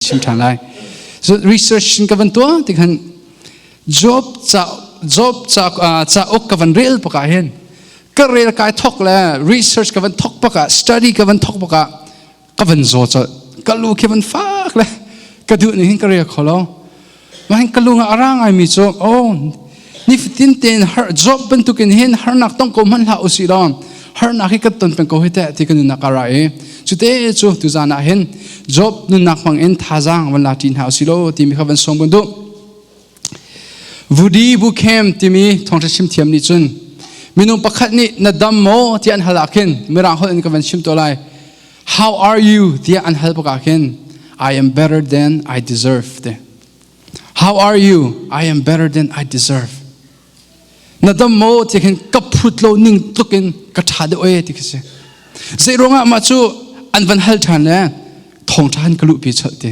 chim ṭhan lai. So research ka van tuah ti khan Job ca Job ca cauk ka van rel pakah hin ka rel kai thok le research ka van thok pakah study ka van thok pakah ka van zaw colh ka lu khi van fak le ka duh ning hin ka rel kho lo mah hin ka lung ah a ra ngaimi cu oh nifatin tein har job bantukin hin harnak tong ko hmanh hlah usih law harnak hi kan ton peng ko hi teh ti ka nunnak a ra i cute cu tuzan ah hin job nunnak hmang in thazaang van la ṭi hna usih law timi kha van sawm kan duh. Vudi Bukem timi thawngṭha chim thiam nih cun minung pakhat nih na dam maw tiah an hal ah khin mirang holh in ka van chim to lai. How are you tiah an hal bak ah khin I am better than I deserve te. How are you? I am better than I deserve. Na dam maw ti khin ka phut lo ning tluk in ka ṭha deuh e ti khi si. Zei ruangah mah cu an van hal ṭhan le thawngṭha han ka luhpi cholh ti.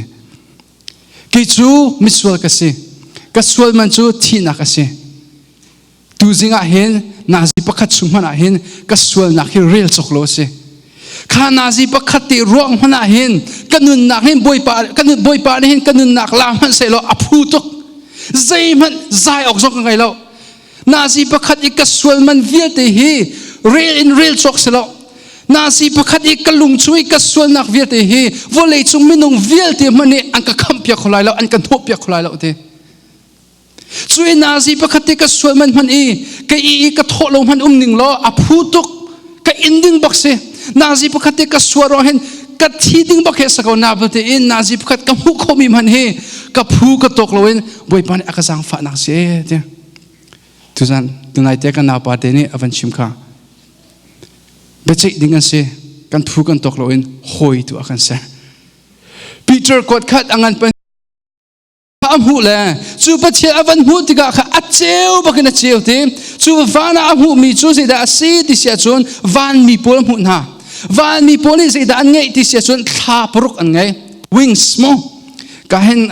Kei cu misual ka si. Ka sual man cu thihnak a si. Tuzing ah hin nazi pakhat chung hmanh ah hin ka sualnak hi rel cawk lo a si. Kha nazi pakhat te ruang hmanh ah hin ka nunnak hin Bawipa ka nun Bawipa nih hin ka nunnak la hmanh sehlaw a phu tuk. Zeihmanh zai awk zong ka ngei lo. Nazi pakhat i ka sual man vialte hi rel in rel cawk si lo. Nazi pakhat i ka lung chung i ka sualnak vialte hi vawlei cung minung vialte hmanh nih an ka khamh piak kho lai lo, an ka hnawh piak kho lai lo ti. Cu i nazi pakhat te ka sual man hmanh i ka i i ka thawh lo hmanh um ning law a phu tuk ka in ding bak si. Nazi pakhat te ka sual ruang hin ka thi ding bak he sako na belte in nazi pakhat ka hmuh khomi hmanh hi ka phu ka tawk loin Bawipa nih a ka zaangfahnak si ti. Tuzan tunai te kan naupa te nih a van chim kha. Biaceih ding an si. Kan phu kan tawk loin hawi tu a kan ser. Peter kuat khat a ngan pan a hmuh le cu Pathian a van hmuh tikah kha a ceu bakin a ceu ti cu van ah a hmuhmi cu zeidah a si ti si ahcun vanmi pawl a hmuh hna vanmi pawl nih zeidah an ngeih ti si ahcun thla paruk an ngei wings mu ka hin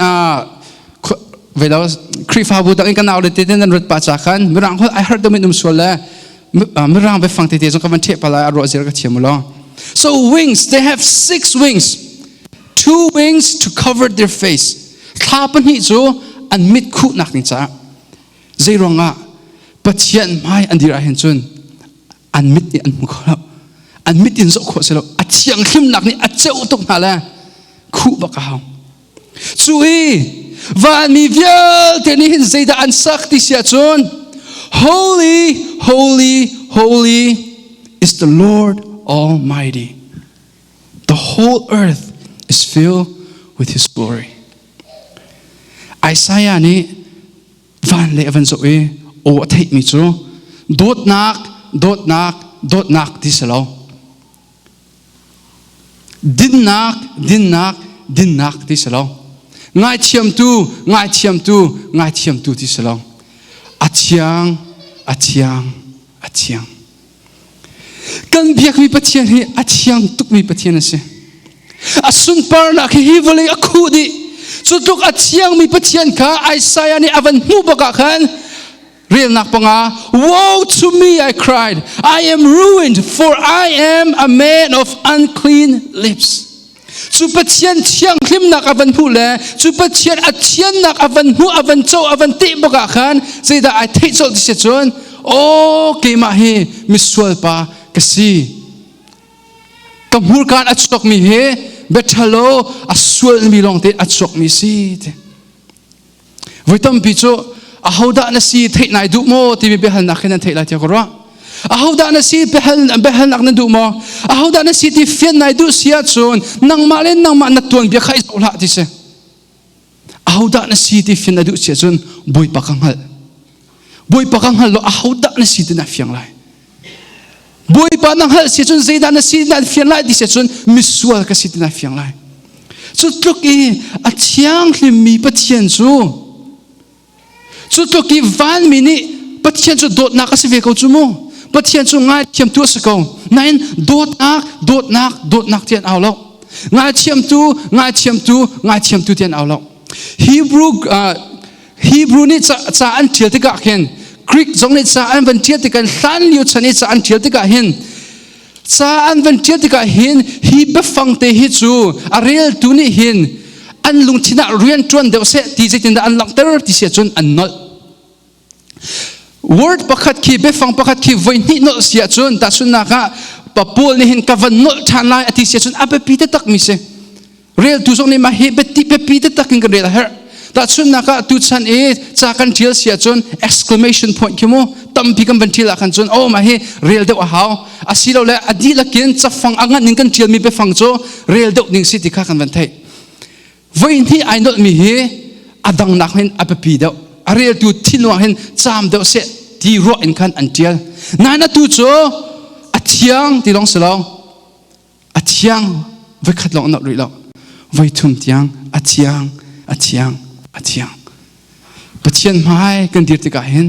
velo Khrihfabu dang in kan nau le te nan rat pa cha khan mirang hol ai har deuh um sual le mirang biafang tete zong ka van ṭheh palai a ruah zir ka thiam lo. So wings, they have six wings. Two wings to cover their face. Thla pahnih cu an mit khuhnak ding caah zei ruangah Pathian hmai an dir ah hin cun an mit nih an hmu kho lo. An mit in zoh khawh si lo. A thianghlimnak nih a ceuh tuk hna le khuh bak a hau. Cu i vanmi vialte nih hin zeidah an sak ti si ahcun Holy, holy, holy is the Lord Almighty. The whole earth is filled with His glory. Isaiah nih van le a van zoh i aw a theihmi cu dawtnak, dawtnak, dawtnak ti si lo. Dinnak, dinnak, dinnak ti si lo. Ngaithiamtu, ngaithiamtu, ngaithiamtu ti si lo. A thiang, a thiang, a thiang. Kan biakmi Pathian hi a thiang tukmi Pathian a si. A sunparnak hi hi vawlei a khuh dih. Cu tluk a thiangmi Pathian kha Isaiah nih a van hmuh bak ah khan Relnak panga, Woe to me, I cried. I am ruined, for I am a man of unclean lips. Cu Pathian thianghlimnak a van hmuh le cu Pathian a thiannak a van hmuh, a van co, a van teh bak ah khan zeidah ai theih colh ti si cun, aw keimah hi misual pa ka si. Ka hmurkaan a chuakmi hi biaṭhalo a sualmi lawngte a chuakmi si ti. Voi tampi cu ahodah na si theih nai duh maw timi biahalnak hin nan theih lai tiah ka ruah. Ahodah na si biahal biahalnak nan duh maw? Ahodah na si ti fian nai duh si ahcun nangmah le nangmah na tuan bia kha i zoh hlah ti si. Ahodah na si ti fian na duh si ahcun Bawipa ka hngalh. Bawipa ka hngal lo ahodah na si ti na fiang lai. Bawipa na hngalh si cun zeidah na si na fian lai ti si cun misual ka si ti na fiang lai. Cu tluk i a thianghlimmi Pathian cu cu tluk i vanmi nih Pathian cu dawtnak a si ve ko cu mu. Pathian cu ngaithiamtu a si ko. Nain dawtnak, dawtnak, dawtnak ti an au lo. Ngaithiamtu, ngaithiamtu, ngaithiamtu ti an au lo. Hebrew Hebrew nih ca an ṭial tikah khin Greek zong nih ca an van ṭial tikah hlan lio chan i ca an ṭial tikah hin ca an van ṭial tikah hin hi biafang te hi cu a reltu nih hin An lungthin ah rian ṭuan deuh seh ti zeitindah an langhter ti si ahcun an nolh. Word pakhat khi biafang pakhat khi voi hnih nolh si ahcun tahchunhnak ah Paul nih hin ka van nolh ṭhan lai a ti si ahcun a biapi taktak mi si. Reltu zong nih mah hi biati biapi taktak in kan rel a herh. Tahchunhnak ah tuchan i ca kan ṭial si ahcun exclamation point khi mu tampi kan van ṭial ah khan cun oh mah hi rel deuh a hau. Asilole a dihlak in cafang a ngan in kan ṭialmi biafang cu rel deuh ding si ti kha kan van theih. Voi hnih ai nolhmi hi a dangnak hin a biapi deuh. A reltu thinlung ah hin caam deuh seh ti ruah in khan an ṭial. Nain atu cu a thiang ti lawng si lo. A thiang voikhat lawng nolh rih lo. Voi thum tiang a thiang, a thiang, a thiang. Pathian hmai kan dir tikah hin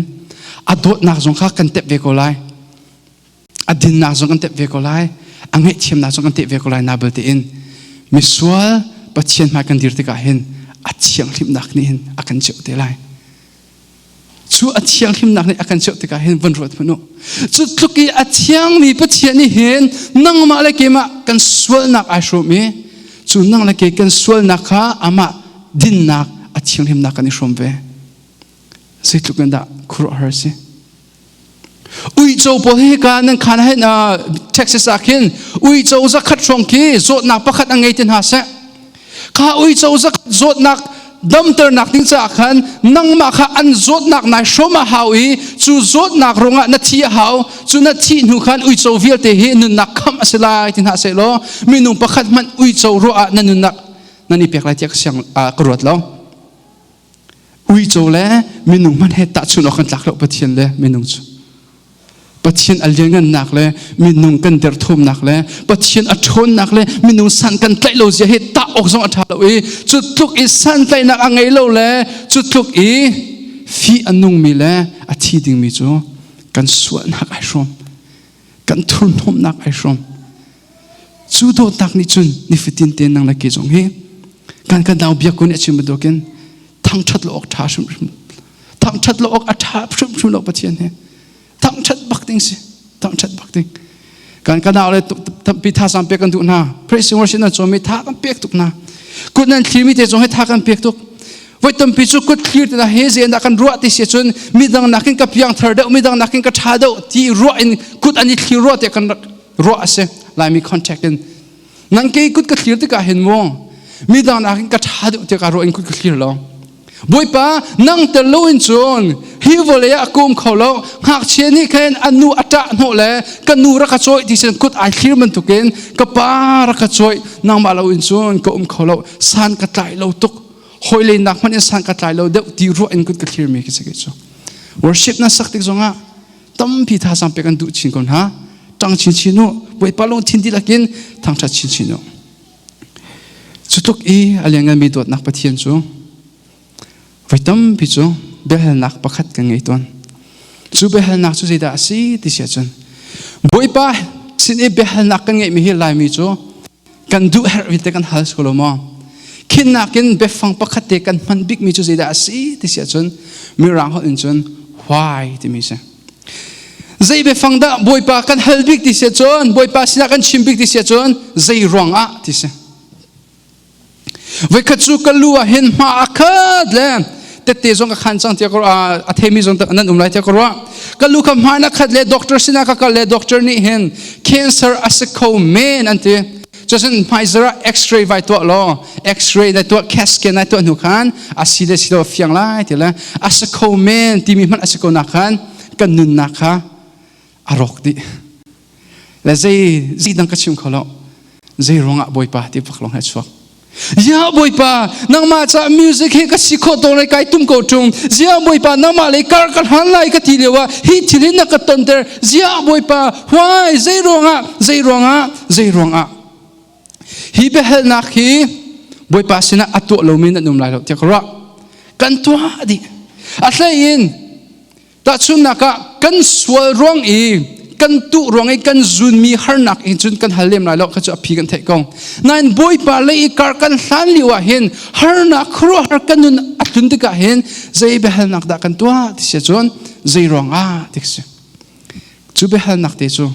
a dawtnak zong kha kan tep ve ko lai. A dinnak zong kan tep ve ko lai a ngaihthiamnak zong kan tep ve ko lai na belte in misual Pathian hmai kan dir tikah hin a thianghlimnak nih hin a kan cheuh te lai. Cu a thianghlimnak nih a kan cheuh tikah hin von ruat hmanh u. Cu tluk i a thiangmi Pathian nih hin nangmah le keimah kan sualnak ai hrawm i cu nang le kei kan sualnak kha amah dinnak a thianghlimnak kan i hrawm ve. Zeitluk in dah khuaruahhar a si. Uico pawl hi hika nan khan ah hin Texas ah khin uico zakhat hrawng khi zawtnak pakhat a ngei ti hna seh. Kha uico zakhat zawtnak damternak ding caah khan nangmah kha an zawtnak nai hrawm a hau i cu zawtnak ruangah na thi a hau. Cu na thih hnu khan uico vialte hi nunnak khamh a si lai ti hna seh law minung pakhat hmanh uico ruah ah na nunnak nan i pek lai tiah ka siang ka ruat lo. Uico le minung hmanh he tahchunh awk kan tlak lo Pathian le minung cu. Pathian a lianngannak le minung kan derthawmnak le Pathian a ṭhawnnak le minung san kan tlaih lo zia hi tah awk zong a ṭha lo i cu tluk i santlaihnak a ngei lo le cu tluk i fi a nungmi le a thi dingmi cu kan sualnak ai hrawm kan thurhnawmnak ai hrawm. Cu dawtnak nih cun nifatin te nang le ke zong hi kan kan nau biakun a chim bantukin thangṭhat lo awk ṭha hrimhrim thangṭhat lo awk a ṭha hrimhrim lo Pathian he thangṭhat bak ding si thangṭhat bak ding kan kan nau le tampi thazaang pek kan duh hna praise and worship nan cawmi tha kan pek tuk hna kut nan thlirmi te zong hi tha kan pek tuk voi tampi cu kut thlir te he zen dah kan ruah ti si cun midang nakin ka piang thar deuh midang nakin ka ṭha deuh ti ruah in kut an i thlir ruah te kan ruah a si. Laimi contact in nang ke kut ka thlir tikah hin mu midang nakin ka ṭha deuh tiah ka ruah in kut ka thlir lo. Bawipa nang tel lo in cun hi vawlei ah ka um kho lo. Ngakchia nih khin an nu a ṭah hnawh le ka nu rak ka cawih ti sin kut ai thlir bantukin ka pa rak ka cawih nangmah lo in cun ka um kho lo. San ka tlai lo tuk. Hawi le nak hmanh in san ka tlai lo deuh ti ruah in kut ka thlir mi khi si kei cu. Worship na sak tik zongah tampi thazaang pek an duh chin ko hna. Ṭang chinchin u. Bawipa lungthin dihlak in thangṭhat chinchin u. Cu tluk i a liannganmi dawtnak Pathian cu voi tampi cu biahalnak pakhat kan ngei tawn. Cu biahalnak cu zeidah a si ti si ahcun Bawipa sin i biahalnak kan ngeihmi hi Laimi cu kan duh herh vialte kan hal si ko lo maw? Khinnak in biafang pakhat te kan hman bikmi cu zeidah a si ti si ahcun Mirang holh in cun why timi si. Zei biafang dah Bawipa kan hal bik ti si ahcun, Bawipa sinah kan chim bik ti si ahcun, zei ruang ah ti si. Voikhat cu ka lu ah hin hma a khat le tette zong ka khan cang tiah ka ruah, a theimi zong nan um lai tiah ka ruah. Ka lu ka hma na khat le doctor sinah ka kal le doctor nih hin cancer a si kho men an ti. Cucun hmaizar ah x-ray vai tuah law x-ray na tuah CAT scan na tuah hnu khan a si le si lo fiang lai ti le a si kho men timi hmanh a si ko nak khan kan nunnak kha a rawk dih. Le zei zei dang ka chim kho lo. Zei ruangah Bawipa ti bak lawng he chuak. Zia Bawipa nangmah ca music hi ka si khawh tawng lai kai tum ko ṭung. Zia Bawipa nangmah lei kar ka hlan lai ka ti lio ah hi thil hi na ka tonter. Zia Bawipa why zei ruangah zei ruangah zei ruangah hi biahalnak hi Bawipa sinah a tuah lomi nan um lai lo tiah ka ruah. Kan tuah dih. A hlei in Tahchunhnak ah kan sual ruang i kan tuh ruang i kan zunmi harnak in cun kan hal lem lai lo kha cu a phi kan theih ko. Nain Bawipa lei i kar kan hlan lio ah hin harnak khuaruahhar kan nun a tlun tikah hin zei biahalnak dah kan tuah ti si cun zei ruangah ti si. Cu biahalnak te cu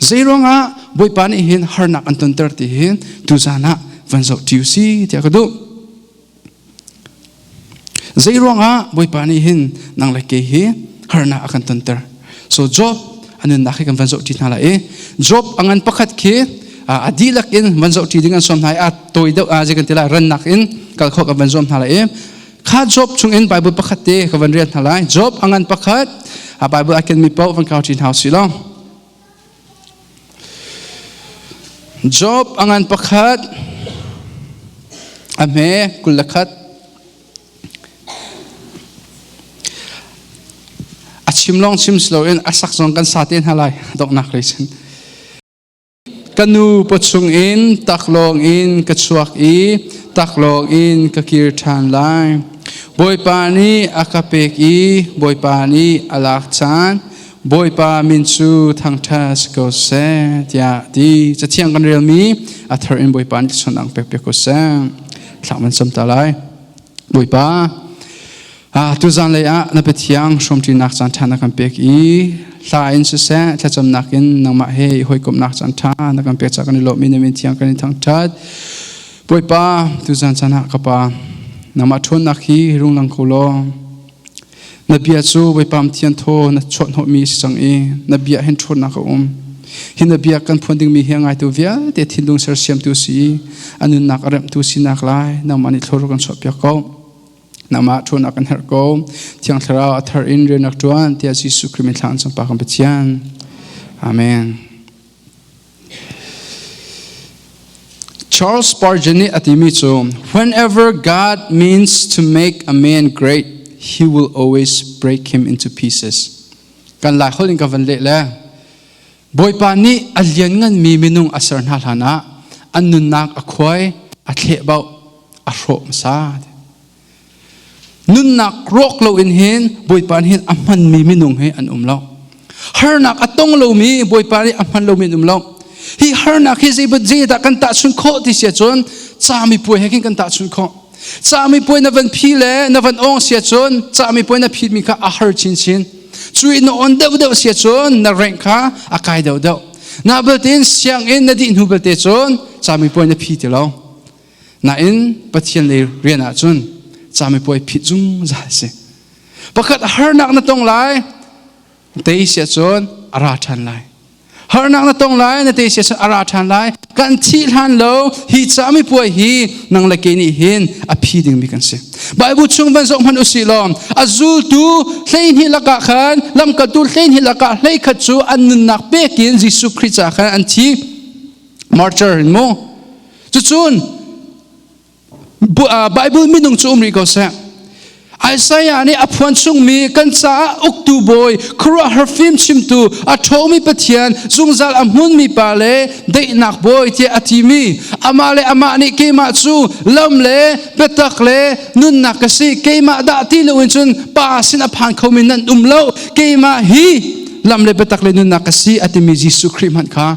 zei ruangah Bawipa nih hin harnak an tonter ti hin tuzan ah van zoh ṭi u si tiah ka duh. Zei ruangah Bawipa nih hin nang le kei hi harnak a kan tonter. So Job a nunnak hi kan van zoh ṭi hna lai i Job a ngan pakhat khi a dihlak in van zoh ṭi ding an sawm hna i a tawi deuh a zei kan ti lai rannak in kal khawh kan van zuam hna lai i kha Job chung in Bible pakhat te ka van rel hna lai. Job a ngan pakhat a Bible a kenmi paoh van kau ṭi hna usih law. Job a ngan pakhat a hme 21 a chim lawng chim si loin a sak zong kan sa te hna lai donghnak lei cun. Ka nu pawchung in taklawng in ka chuak i taklawng in ka kir ṭhan lai. Bawipa nih a ka pek i Bawipa nih a lak caan. Bawipa min cu thangṭhat si ko seh, tiah a ti. Cathiang kan relmi a thar in Bawipa nih thluachuahnak ang pek piak ko seh. Thla man cam ta lai. Bawipa, tuzan lei ah na Pathiang hrawmṭinak caan ṭha na kan pek i hla in siseh thlacamnak in nangmah he i hawikomhnak caan ṭha na kan pek caah kan i lawmh i na min thiang kan in thangṭhat. Bawipa, tuzan caan ah ka Pa, nangmah ṭhawnnak hi rung lang ko law na bia cu Bawipa Pathian thaw na chuahhnawhmi si cang i na bia hin ṭhawnnak a um. Hi na bia kan phuan dingmi hi a ngaitu vialte thinlung sersiamtu si i a nunnak a remhtu sinak lai nangmah nih thlawr kan chuahpiak ko. Nangmah ṭhawnnak kan herh ko. Thiang Thlarau a thar in rian rak ṭuan tiah Jesuh Khrih min thla an cam pa kan Pathian. Amen. Charles Spurgeon nih a timi cu whenever God means to make a man great, he will always break him into pieces. Kan lai holh in ka van leh le Bawipa nih a liannganmi minung a ser hna hlanah an nunnak a khuai, a thlehbauh, a hrawh hmasa. Nunnak rawk loin hin Bawipa nih hin a hmanmi minung hi an um lo. Harnak a tong lomi Bawipa nih a hman lomi an um lo. Hi harnak hi zeidah kan tahchun khawh ti si ahcun camipuai he khin kan tahchun khawh. Camipuai na van phi le na van ong si ahcun camipuai na phitmi kha a har chinchin. Cu i na on deuhdeuh si ahcun na rank kha a kai deuhdeuh. Na belte sianginn na dih hnu belte cun camipuai na phi ti lo. Nain Pathian lei rian ahcun camipuai phit zungzal si. Pakhat harnak na tong lai, tei si ahcun a ra ṭhan lai. Harnak na tong lai, na tei si ahcun a ra ṭhan lai. Kan thih hlan lo hi camipuai hi nang le kei nih hin a phi dingmi kan si. Bible chung van zoh hmanh usih law a zultu 12 lakah khan lamkaltu 12 lakah 11 cu an nunnak pekin Jesuh Khrih ca khan an thi. Martyr in mu. Cucun Bible minung cu um rih ko seh. Isaiah nih a phuan chungmi kan caah uktu bawi, khuaruahhar fim chimtu, a ṭhawngmi Pathian, zungzal a hmunmi pa le daihnak bawi tiah a timi, amah le amah nih keimah cu lam le biatak le nunnak ka si, keimah dah ti loin cun Pa sin a phan khomi nan um lo, keimah hi lam le biatak le nunnak ka si a timi Jesuh Khrih hmanh kha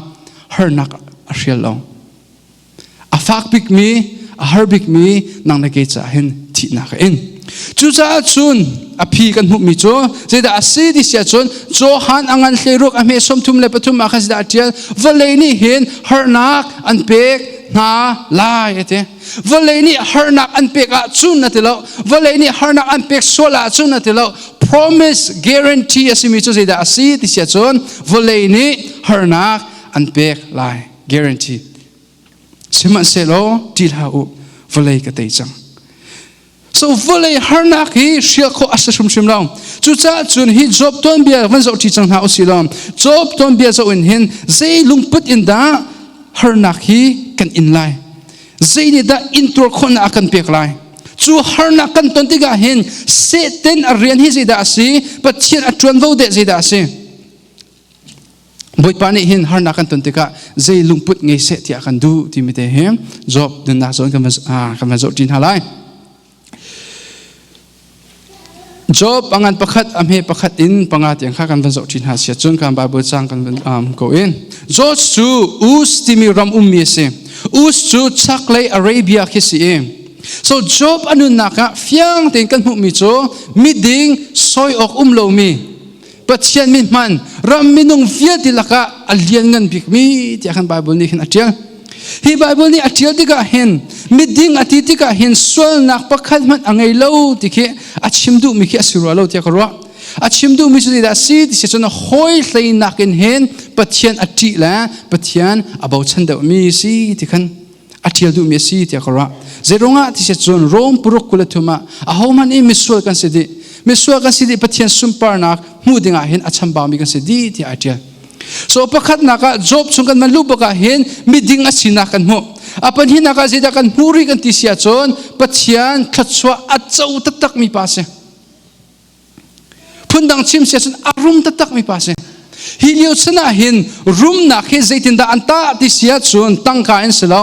harnak a hrial lo. A fak bikmi, a har bikmi nang le kei caah hin thihnak a in. Cucaah cun a phi kan hmuhmi cu zeidah a si ti si ahcun Johan a ngan 16 a hme 33 ah khan zeidah a ṭial vawlei nih hin harnak an pek hna lai a ti. Vawlei nih harnak an pek ahcun a ti lo. Vawlei nih harnak an pek sual ahcun a ti lo. Promise guarantee a simi cu zeidah a si ti si ahcun vawlei nih harnak an pek lai. Guarantee. Sihmanhsehlaw ṭih hlah u, vawlei ka tei cang. So vawlei harnak hi hrial khawh a si hrimhrim lo. Cucaah cun hi Job tuanbia van zoh ṭi cang hna usih law Job tuanbia zoh in hin zei lungput in dah harnak hi kan in lai? Zei nih dah intuar khawhnak a kan pek lai? Cu harnak kan ton tikah hin Satan a rian hi zeidah a si? Pathian a ṭuanvo deh zeidah a si? Bawipa nih hin harnak kan ton tikah zei lungput ngei seh tiah kan duh timi te hi Job nunnak zawn kan van zoh ṭi hna lai. Job a ngan pakhat a hme pakhat in panga tiang kha kan van zoh ṭi hna sia cun kan Bible cang kan van ko in. Job cu Uz timi ram ummi a si. Uz cu chaklei Arabia khi si i So Job a nunnak ah fiang tein kan hmuhmi cu miding soi awk um lomi Pathian min hman ram minung vialte lakah a lianngan bikmi tiah khan Bible nih khin a ṭial. Hi Bible nih a ṭial tikah hin miding a ti tikah hin sualnak pakhat hmanh a ngei lo ti khi a chim duhmi khi a si rua lo tiah ka ruah. A chim duhmi cu zeidah a si ti si cun hawi hleinak in hin Pathian a ṭih le Pathian a bochan deuhmi si ti khan a ṭial duhmi a si tiah ka ruah. Zeiruangah ti si cun Rom paruk 23 ah ahohmanh i misual kan si dih. Misual kan si dih Pathian sunparnak hmuh dingah hin a chambaumi kan si dih tiah ai ṭial. So pakhatnak ah Job chung kan man luh bak ah hin miding a sinak kan hmuh. A pahnihnak ah zeidah kan hmuh rih kan ti si ahcun Pathian thluachuah a co taktak mi pa si. Phundang chim si ahcun a rum taktak mi pa si. Hi lio chan ah hin rumnak hi zeitindah an tah ti si ahcun tangka in si lo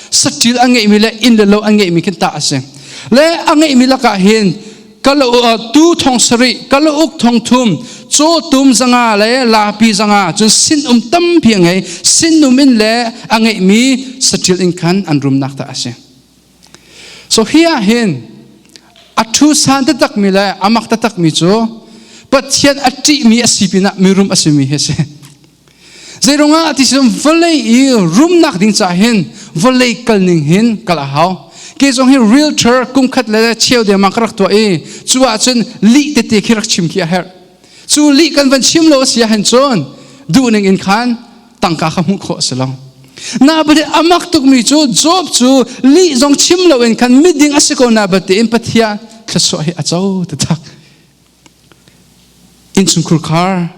saṭil a ngeihmi le inn le lo an ngeihmi khin tah a si. Le a ngeihmi lakah hin tu thong sarih kalauk thong thum cawtum zanga le lapi zanga cun sinum tampi a ngei sinum in le a ngeihmi saṭil in khan an rumnak ta a si so hi ah hin a thu san taktak mi le a mak taktak mi cu Pathian a ṭihmi a si pinah mirum a simi hi a si Zeirungah ti sin vawlei i rumnak ding ca hin vawlei kal ning hin kal a hau. Ke zong hi realtor kum khat le cheu dengmang ka rak tuah i cu ahcun lih tete khi rak chim khi a herh. Cu lih kan van chim lo a si ahhin cun duh ning in khan tangka kha hmuh khawh a si lo. Na bate amak tukmi cu Job cu lih zong chim lo in khan miding a si ko na bate in Pathian thluachuah hi a co taktak. Innchungkhur khar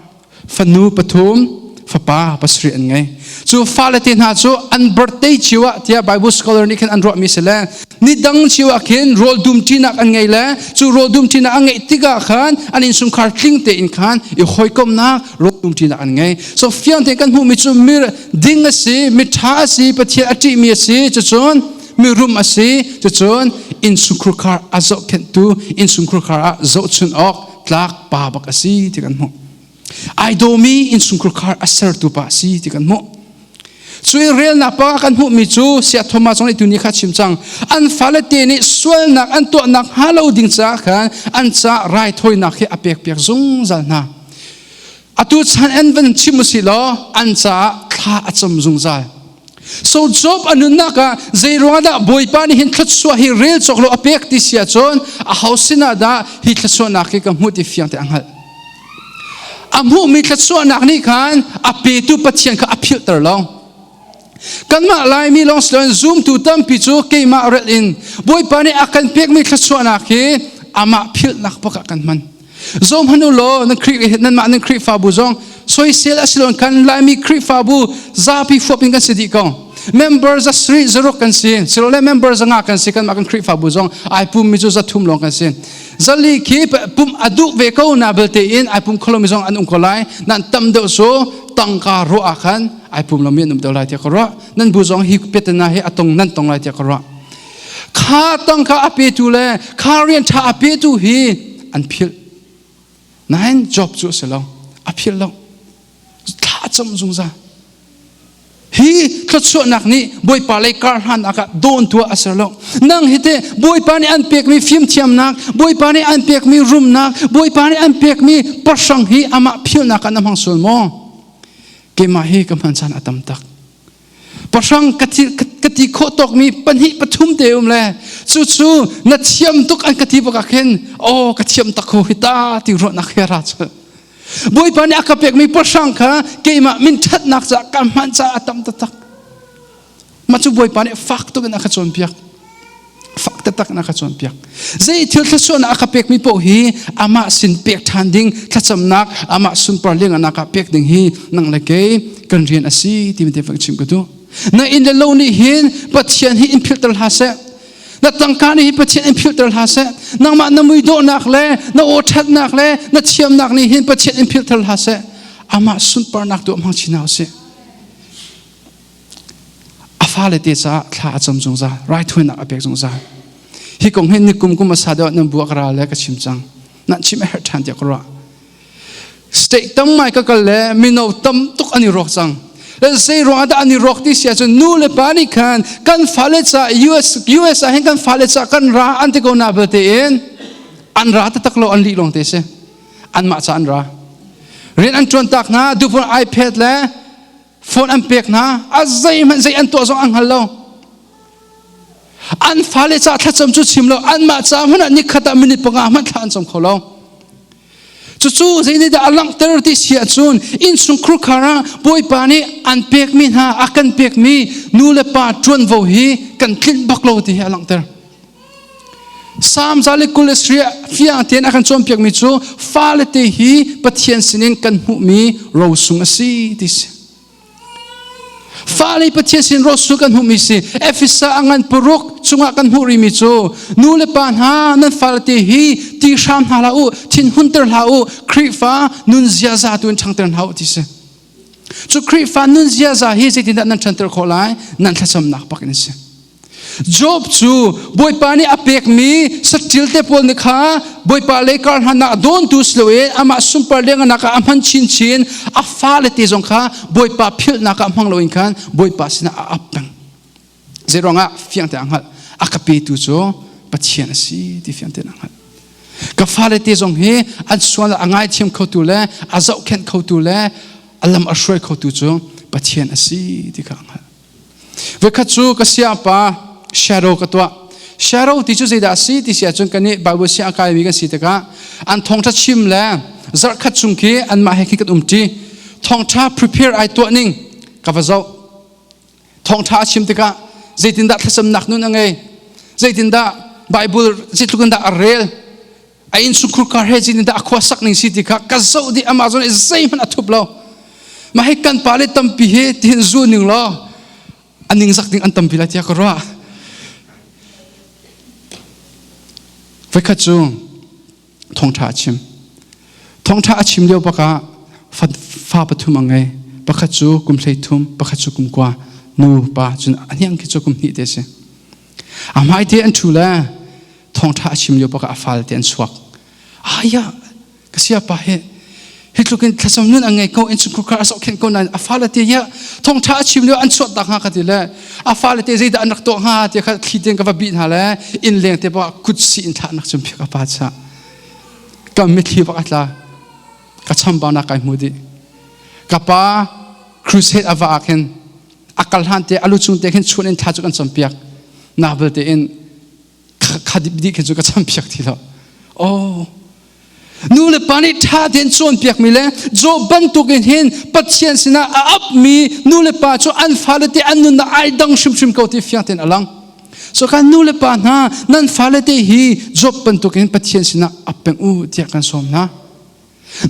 fanu pathum fapa pasarih an ngei. Cu fale te hna cu an birthday cio ah tiah Bible scholar nih khan an ruahmi si le ni dang cio ah khin rawl dum ṭinak an ngei le cu rawl dum ṭinak an ngeih tikah khan an innchungkhar tling tein khan i hawikomhnak rawl dum ṭinak an ngei. So fiang tein kan hmuhmi cu mi ding a si, mi ṭha a si, Pathian a ṭihmi a si, cucun mirum a si cucun innchungkhur khar a zohkhenhtu innchungkhur khar ah zohchun awk tlak pa bak a si ti kan hmuh ai dawmi innchungkhur khar a sertu pa a si ti kan hmuh cui relnak pa kan hmuhmi cu sia Thomas zong nih tuni kha chim cang an fale te nih sualnak an tuahnak hnga lo ding caah khan an ca raithawinak hi a pek piak zungzal hna atu chan an van chim usih law an caah thla a cam zungzal So Job a nunnak ah zeiruang dah Bawipa nih hin thluachuah hi rel cawk lo a pek ti si ahcun a ho sinah dah hi thluachuahnak hi ka hmuh ti fiang te a hngalh. A hmuhmi thluachuahnak nih khan a petu Pathian kha a philhter lo. Kanmah Laimi lawng si loin zumtu tampi cu keimah relh in Bawipa nih a kan pekmi thluachuahnak hi amah philhnak bak ah kan hman. Zom hmanh u law nan Khrih nanmah nan Khrihfabu zong soisel a si loin kan Laimi Khrihfabu zapi fuap in kan si dih ko. Member za sri zaruk kan si, silole member zanga kan si kanmah kan Khrihfabu zong ai pummi cu za thum lawng kan si. Zali khi pum a duh ve ko na belte in ai pum kholomi zong an um ko lai. Nan tam deuh cu tangka ruah ah khan ai pum lomi an um deuh lai tiah ka ruah. Nan bu zong hi petana hi atong nan tong lai tiah ka ruah. Kha tangka a petu le kha rian ṭha a petu hi an philh. Nain Job cu a si lo. A philh lo. Thla a cam zungzal. Hi thluachuahnak nih Bawipa lei kar hlannak ah dawn tuah a ser lo. Nang hi te Bawipa nih an pekmi fimthiamnak, Bawipa nih an pekmi rumnak, Bawipa nih an pekmi pahrang hi amah philhnak ah na hmang sual maw? Keimah hi ka hman caan a tam tak. Pahrang ka ti khawh tawkmi pahnih pathum te um le cucu na thiam tuk an ka ti bak ah khin aw ka thiam tak ko hi ta ti ruahnak he ra cu Bawipa nih a ka pekmi pahrang kha keimah min ṭhatnak caah ka hman caah a tam taktak mah cu Bawipa nih fak tuk in a ka cawnpiak fak taktak in a ka cawnpiak zei thil thluachuahnak a ka pekmi paoh hi amah sin pek ṭhan ding thlacamnak amah sunpar lianganak ah pek ding hi nang le kei kan rian a si timi te fang chim ka duh na inn le lo nih hin Pathian hi in philhter hlah seh na tangka nih hi Pathian in philhter hlah seh nangmah na mui dawhnak le na aw ṭhatnak le na thiamnak nih hin Pathian in philhter hlah seh amah sunparnak tu hmang chin hna usih A fale te caah thla a cam zungzal, raithawinak a pek zungzal. Hi kong hi nikum kum a sa deuh nan buak ra le ka chim cang. Nan chim a herh ṭhan tiah ka ruah. State tam mai ka kal le mino tam tuk an i rawk cang. Le zei ruang ah dah an i rawk ti si ahcun nu le pa nih khan kan fale ca US US ah hin kan fale ca kan ra an ti ko na belte in an ra taktak lo an lih lawng te si. Anmah ca an ra. Rian an ṭuan tak hna dupun iPad le Phone an pek hna, a zeihmanh zei an tuah zong an hngal lo. An fale ca thlacam cu chim lo, anmah ca hmanh ah nikhat ah minute panga hmanh thla an cam kho lo. Cucu zeinih dah a langhter ti si ahcun innchungkhur khar ah Bawipa nih an pekmi hna a kan pekmi nu le pa ṭuanvo hi kan tlinh bak lo ti hi a langhter. Salm 126 fiang tein a kan cawnpiakmi cu fale te hi Pathian sinin kan hmuhmi rosung a si ti si. Fale Pathian sin rosung kan hmuhmi si. Efesa a ngan paruk chungah kan hmuh rihmi cu nu le pa hna nan fale te hi ti hram hna hlah u, thin hunter hlah u, Khrihfa nun ziaza tu in ṭhangter hna u ti si. Cu Khrihfa nun ziaza hi zeitindah nan ṭhanter khawh lai? Nan thlacamnak bak in a si. Job cu Bawipa nih a pekmi saṭil te pawl nih kha Bawipa lei kar hlannak dawntu si loin amah sunpar lenganak ah a hman chinchin a fale te zong kha Bawipa philhnak ah hmang loin khan Bawipa sinah a ap peng. Zeiruangah fiang te a hngalh a ka petu cu Pathian a si ti fiang tein a hngalh. Ka fale te zong hi an sual a ngaithiam khotu le a zohkhenh khotu le a lam a hruai khotu cu Pathian a si ti kha a hngalh. Voikhat cu ka siangpa shadow ka tuah. Shadow ti cu zeidah a si ti si ahcun kan nih Bible siang a kaimi kan si tikah an thawngṭha chim le zarhkhat chung khi anmah he khi kan umṭi. Thawngṭha prepare ai tuah ning ka va zoh. Thawngṭha a chim tikah zeitindah thlacamnak nun a ngei? Zeitindah Bible zeitluk in dah a rel? A innchungkhur kar he zeitindah a khua sak ning si ti kha ka zoh dih amah zawn i zeihmanh a thup lo. Mah hi kan pale tampi hi tihin zu ning law a ningzak ding an tampi lai tiah ka ruah. Voikhat cu thawngṭha a chim. Thawngṭha a chim lio bak ah fa pathum a ngei. Pakhat cu kum 13, pakhat cu kum 9, nu pa cun a hniang khi cu kum hnih te si. A hmai te an ṭhu le thawngṭha a chim lio bak ah a fale te an chuak. Aya, ka siapa hi hi tluk in thlacam nun a ngei ko innchungkhur khar a zohkhenh ko nain a fale te ya thawngṭha a chim lio an chuah tak hnga ka ti le a fale te zeidah an rak tuah hnga ti kha thli tein ka va bih hna le inn leng te bak kut si in thlah nak cum phiak a pa cha ka mitthli bak a tla ka chambau nak kai hmu dih ka pa crusade a va ah khin a kal hlan te a lu chung te khin chun in thla cu kan campiak na belte in kha dih khin cu ka campiak ti lo oh nu le pa nih ṭha tein cawnpiakmi le Job bantukin hin Pathian sinah a apmi nu le pa cu an fale te an nunnak ai dang hrimhrim ko ti fiang tein a lang. So kan nu le pa hna nan fale te hi Job bantukin Pathian sinah ap peng u tiah kan sawm hna.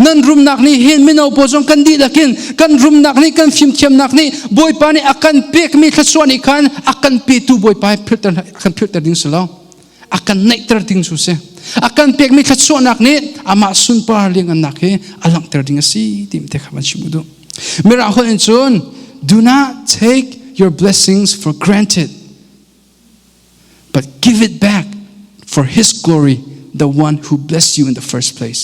Nan rumnak nih hin mino pawl zong kan dihlak in kan rumnak nih kan fimthiamnak nih Bawipa nih a kan pekmi thluachuah nih khan a kan petu Bawipa hi philhter a kan philhter ding si lo. A kan neihter ding cu si. A kan pekmi thluachuahnak nih amah sunpar liangannak hi a langhter ding a si ti te kha van chim u duh. Mirang holh in cun do not take your blessings for granted but give it back for his glory the one who blessed you in the first place.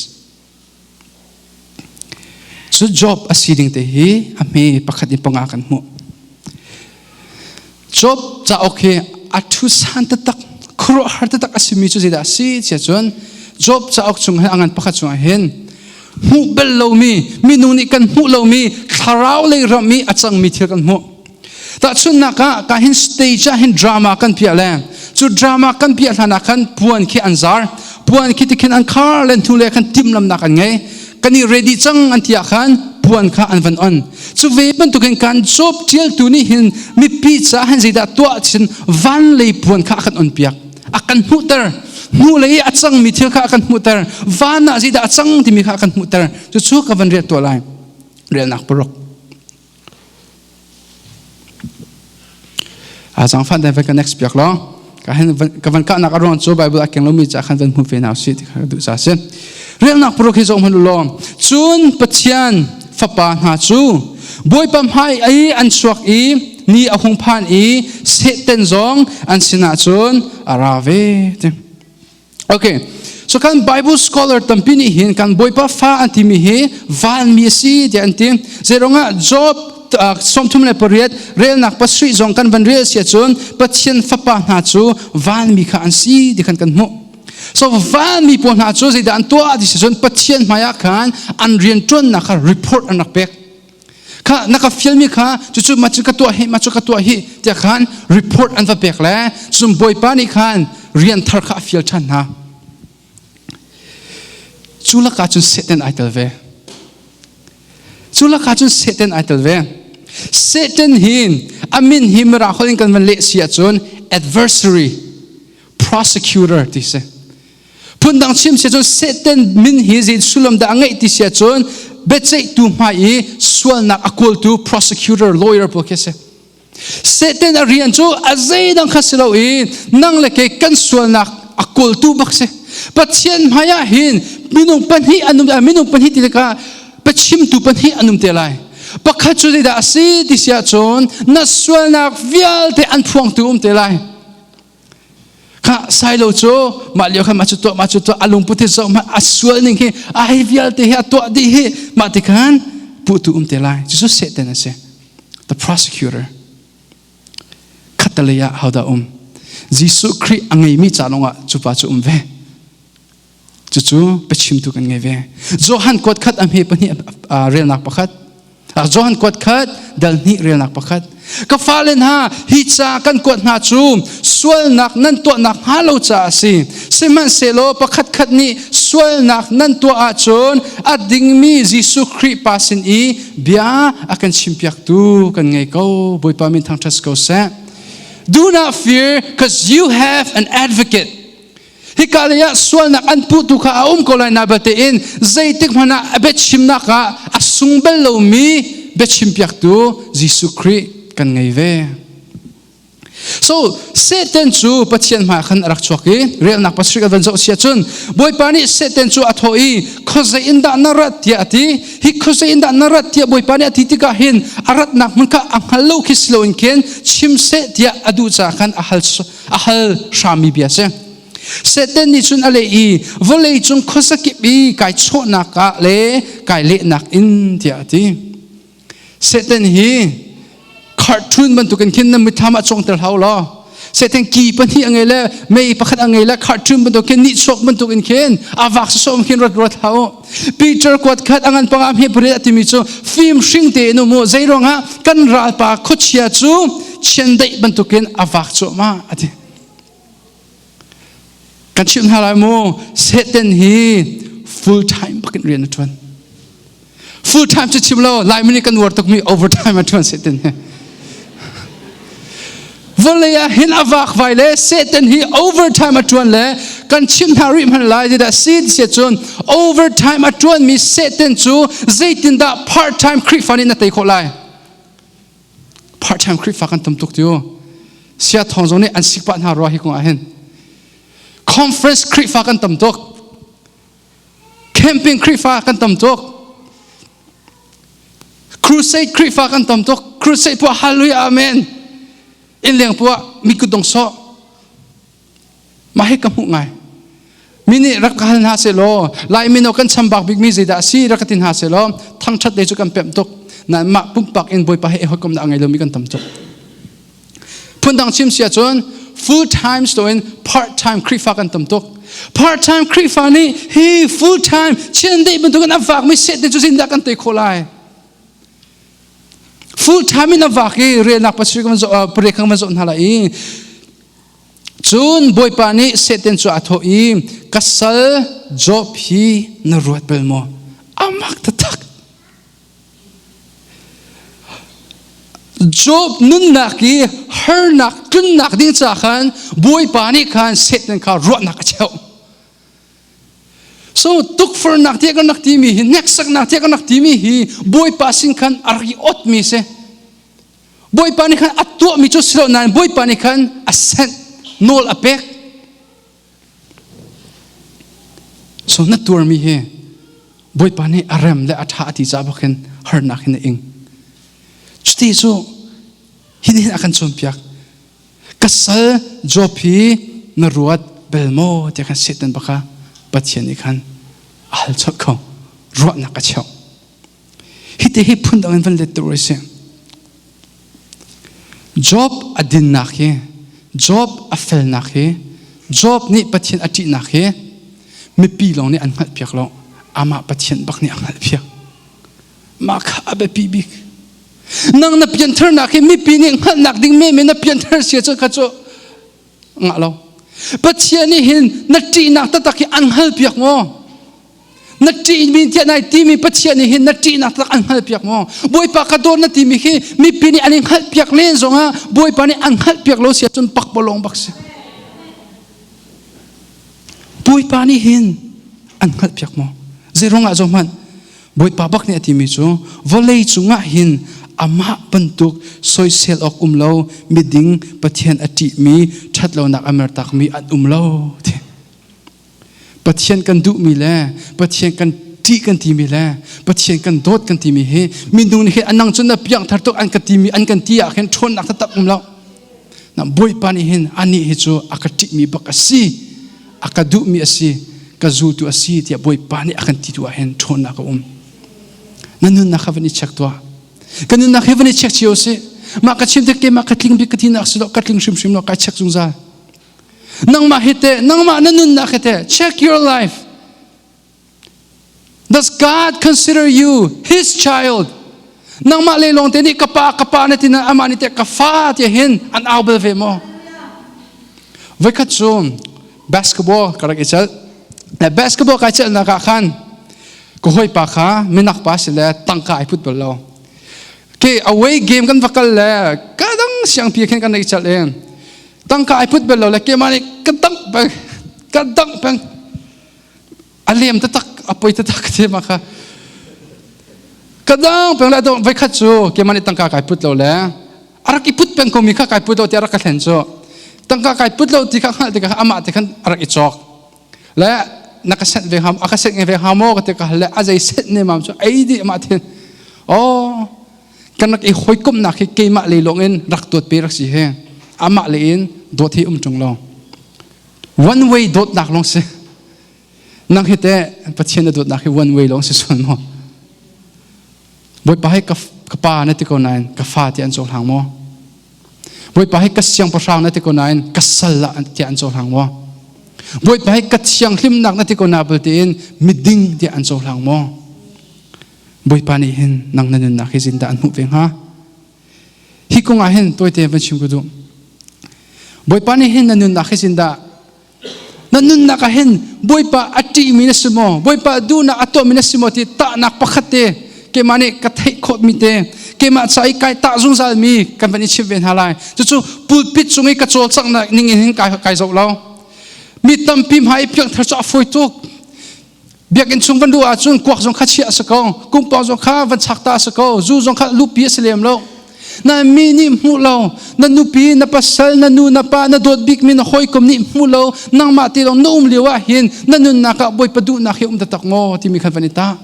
Cu Job a si ding te hi a hme pakhat in panga kan hmuh. Job cauk hi a thu san taktak khuaruahhar taktak a simi cu zeidah a si tiah cun Job cauk chung hin a ngan pakhat chungah hin hmuh bal lomi minung nih kan hmuh lomi thlarau lei ram i a cangmi thil kan hmuh. Tahchunhnak ah ka hin stage ah hin drama kan piah le cu drama kan piah hlan ah khan puan khi an zar puan khi tikhin an khar len hnu le khan timhlamnak an ngei kan i ready cang an ti ah khan puan kha an van on cu ve bantukin kan job tialtu nih hin mipi caah hin zeidah tuah chin van lei puan kha a kan on piak a kan hmuhter hnu lei a cangmi thil kha a kan hmuhter van ah zeidah a cang timi kha a kan hmuhter cucu ka van riat tuah lai relnak paruk A zaangfah te van ka next piak law ka hen ka van kahnak a ruang cu Bible a keng lomi ca khan van hmu ve hna usih ti kha ka duh ca si. Relnak paruk hi zoh hmanh u law cun Pathian fapa hna cu Bawipa hmai i an chuak i ni a hung phan i Satan zong an sinah cun a ra ve ti. Okay. So kan Bible scholar tampi nih hin kan Bawipa fa an timi hi vanmi a si tiah an ti. Zeiruangah Job 38 relnak pasarih zong kan van rel si ahcun Pathian fapa hna cu vanmi kha an si ti khan kan hmuh. So vanmi pawl hna cu zeidah an tuah ti si cun Pathian hmaiah khan an rianṭuannak kha report an rak pek. Kha na ka fialmi kha cucu ma cu ka tuah hi ma cu ka tuah hi tiah khan report an va pek le cun Bawipa nih khan rian thar kha a fial ṭhan hna. Cu lakah cun Satan ai tel ve. Cu lakah cun Satan ai tel ve. Satan hi a min hi Mirang holh in kan van leh si ahcun adversary, prosecutor ti si. Phundang chim si ahcun Satan min hi zei sullam dah a ngeih ti si ahcun biaceihtu hmai i sualnak a kawltu prosecutor, lawyer pawl khi a si. Satan a rian cu a zeidang kha si lo i nang le kei kan sualnak a kawltu bak si. Pathian hmai ah hin minung pahnih an um minung pahnih ti tikah pachimtu pahnih an um te lai. Pakhat cu zeidah a si ti si ahcun na sualnak vialte an phuangtu um te lai. Kha sailo cu mah lio khan mah cu tuah mah cu tuah a lungput hi zoh a sual ning hi a hei vialte hi a tuah dih hi mah ti khan puhtu um te lai. Cucu Satan a si. The prosecutor. Khattalei ah hodah um? Jesuh Khrih a ngeimi ca lawngah cu pa cu um ve. Cucu biachimtu kan ngei ve. Johan kuat khat a hme pahnih relnak pakhat. Johan kuat khat dal hnih relnak pakhat. Ka fale hna, hi ca kan kuat hna cu sualnak nan tuahnak hnga lo caah a si. Sihmanhsehlaw pakhat khat nih sualnak nan tuah ahcun a dingmi Jesuh Khrih Pa sin i bia a kan chimpiaktu kan ngei ko. Bawipa min thangṭhat ko seh. Do not fear, because you have an advocate. Hika lei ah sualnak an puhtu kha a um ko lai na balte in zeitik hmanh ah a biachimnak ah a sung bal lomi biachimpiaktu Jesuh Khrih kan ngei ve. So Satan cu Pathian hmai khan a rak chuak i relnak pasarih kan van zoh si ahcun Bawipa nih Satan cu a thawh i khuazei in dah na rat tiah a ti. Hi khuazei in dah na rat tiah Bawipa nih a ti tikah hin a ratnak hmun kha a hngal lo khi si loin khin chim seh tiah a duh caah khan a hal a hal hrammi bia a si. Satan nih cun a leh i vawlei cung khuazakip i kai chawhnak ah le kai lehnak in tiah a ti. Satan hi cartoon bantukin khin na mitthlam ah cawngter hau law Satan ki pahnih a ngei le mei pakhat a ngei le cartoon bantukin nihchuak bantukin khin a vak sawm khin rat ruat hau. Peter kuat khat a ngan panga hme pariat a timi cu fim hring tein um u zei ruangah kan ralpa khuachia cu chiandeih bantukin a vak cuahmah a ti. Kan chimh hna lai mu Satan hi full time bakin rian a ṭuan. Full time cu chim lo Laimi nih kan uar tukmi overtime a ṭuan Satan hi. Vawlei ah hin a vakvai le Satan hi overtime a ṭuan le kan chimh hna rih hmanh lai ti dah si ti cun overtime a ṭuanmi Satan cu zeitindah part time Khrihfa nih na tei khawh lai? Part time Khrihfa kan tam tuk tiu. Sia thawng zong nih an sik pah hna rua hi kong ah hin. Conference Khrihfa kan tam tuk. Camping Khrihfa kan tam tuk. Crusade Khrihfa kan tam tuk. Crusade puah hallelujah amen. Inn leng puah mi kutdong sawh. Mah hi ka hmuh ngai. Mi nih rak ka hal hna seh law Lai mino kan chambak bikmi zeidah a si rak ka ti hna seh law thangṭhat lei cu kan pemh tuk. Nain mah pumpak in Bawipa he i hawikomhnak a ngei lomi kan tam tuk. Phundang chim si ahcun full time si loin part time Khrihfa kan tam tuk. Part time Khrihfa nih hi full time chiandeih bantukin a vakmi Satan cu zeitindah kan tei khawh lai? Full time in a vak i relnak pasarih kan zoh pariat kan van zoh hna lai i cun Bawipa nih Satan cu a thawh i ka sal Job hi na ruat bal maw? Amak taktak. Job nunnak i harnak tlunnak ding ca khan Bawipa nih khan Satan kha ruahnak a cheuh. So tukforhnak tiah kan rak timi hi hneksaknak tiah kan rak timi hi Bawipa sin khan a rak i otmi si. Bawipa nih khan a tuahmi cu si lo nain Bawipa nih khan a senh nawl a pek. So na tuarmi hi Bawipa nih a rem le a ṭha a ti caah bak hin harnak hin a ing. Cuti cu hin hin a kan cawnpiak. Ka sal Job hi na ruat bel maw tiah khan Satan baka Pathian nih khan a hal chot kho ruahnak a cheuh. Hiti hi phundang in van let tur a si. Job a dinnak hi, Job a felnak hi, Job nih Pathian a ṭihnak hi mipi lawng nih an hngalhpiak lo. Amah Pathian bak nih a hngalhpiak. Mah kha a biapi bik. Nang na piantharnak hi mipi nih hngalhnak ding men na pianthar sia cu kha cu ngah lo. Pathian nih hin na ṭihnak taktak hi an hngalpiak maw? Na ṭihmi tiah nai timi Pathian nih hin na ṭihnak taktak an hngalpiak maw? Bawipa ka dawt na timi khi mipi nih an in hngalhpiak len zongah Bawipa nih an hngalhpiak lo si ahcun pakpalawng bak si. Bawipa nih hin an hngalhpiak maw? Zeiruang ah zohhmanh Bawipa bak nih a timi cu vawlei cungah hin amah bantuk soisel awk um lo miding Pathian a ṭihmi ṭhatlonak a mertakmi an um lo ti. Pathian kan duhmi le Pathian kan ṭih kan timi le Pathian kan dawt kan timi hi minung nih hin anang cu na piangthar tuk an ka timi an kan ti ah khin ṭhawnnak taktak um lo. Na Bawipa nih hin anih hi cu a ka ṭihmi bak a si, a ka duhmi a si, ka zultu a si tiah Bawipa nih a kan ti tu ah hin ṭhawnnak a um. Na nunnak kha van i check tuah. Kan nunnak hi van i check cio si. Mah ka chim tik keimah ka tling bik ka tinak si lo, ka tling hrimhrim lo, kai check zungzal. Nangmah hi teh, nangmah na nunnak hi teh, check your life. Does God consider you his child? Nangmah le lawng te nih ka pa ka pa na ti na amah nih teh ka fa ti hin an au bal ve maw? Voikhat cu basketball ka rak i celh. Le basketball kai celhnak ah khan ka hawipa kha minak pa si le tangka ai put bal lo. Ke away game kan va kal le ka dang siangpi khin kan i celh in tangka ai put bal lo le keimah nih ka dangh peng ka dangh peng a lem taktak a poi taktak te ma kha ka dang peng le voi khat cu keimah nih tangka kai put lo le a rak i put peng ko mi kha kai put lo ti a rak ka thlen cu tangka kai put lo ti kha hngalh ti kha amah te khan a rak i cawk le na ka sent ve ham a ka sent ve ha maw ka ti ka le a zei sent ne mam cu ei di amah thin oh kan rak i hawikomhnak hi keimah lei lawng in rak dawt pe rak si he amah lei in dawt hi um ṭung lo one way dawtnak lawng si nang hi te Pathian na dawtnak hi one way lawng si sual maw Bawipa hi ka pa na ti ko nain ka fa ti an cohlang maw Bawipa hi ka siangpahrang na ti ko nain ka sal ah tiah an cohlang maw Bawipa hi ka thianghlimnak na ti ko na bal tiin miding tiah an cohlang maw Bawipa nih hin nang na nunnak hi zindah an hmuh ve hnga? Hi kong ah hin tawite van chim ka duh. Bawipa nih hin na nunnak hi zindah na nunnak ah hin Bawipa a ṭihmi na si maw? Bawipa duhnak a tuahmi na si maw ti tahnak pakhat te keimah nih ka theih khawhmi te keimah ca i kai tah zungzalmi kan van i chimh ve hna lai. Cucu pulpit cung i ka cawlcanghnak ning in hin kai, kai zoh lo. Mi tampi hmai i piangthar cu a fawi tuk. Biakinn chung van luh ahcun kuak zong kha chiah a si ko, kumpawng zong kha van chak ta a si ko, zu zong kha luhpi a si lem lo. Na mi nih hmuh lo, na nupi, na pasal, na nu, na pa, na dawt bikmi na hawikom nih hmuh lo, nangmah te lawng na um lio ah hin na nunnak ah Bawipa duhnak hi um taktak maw timi khan van i tah.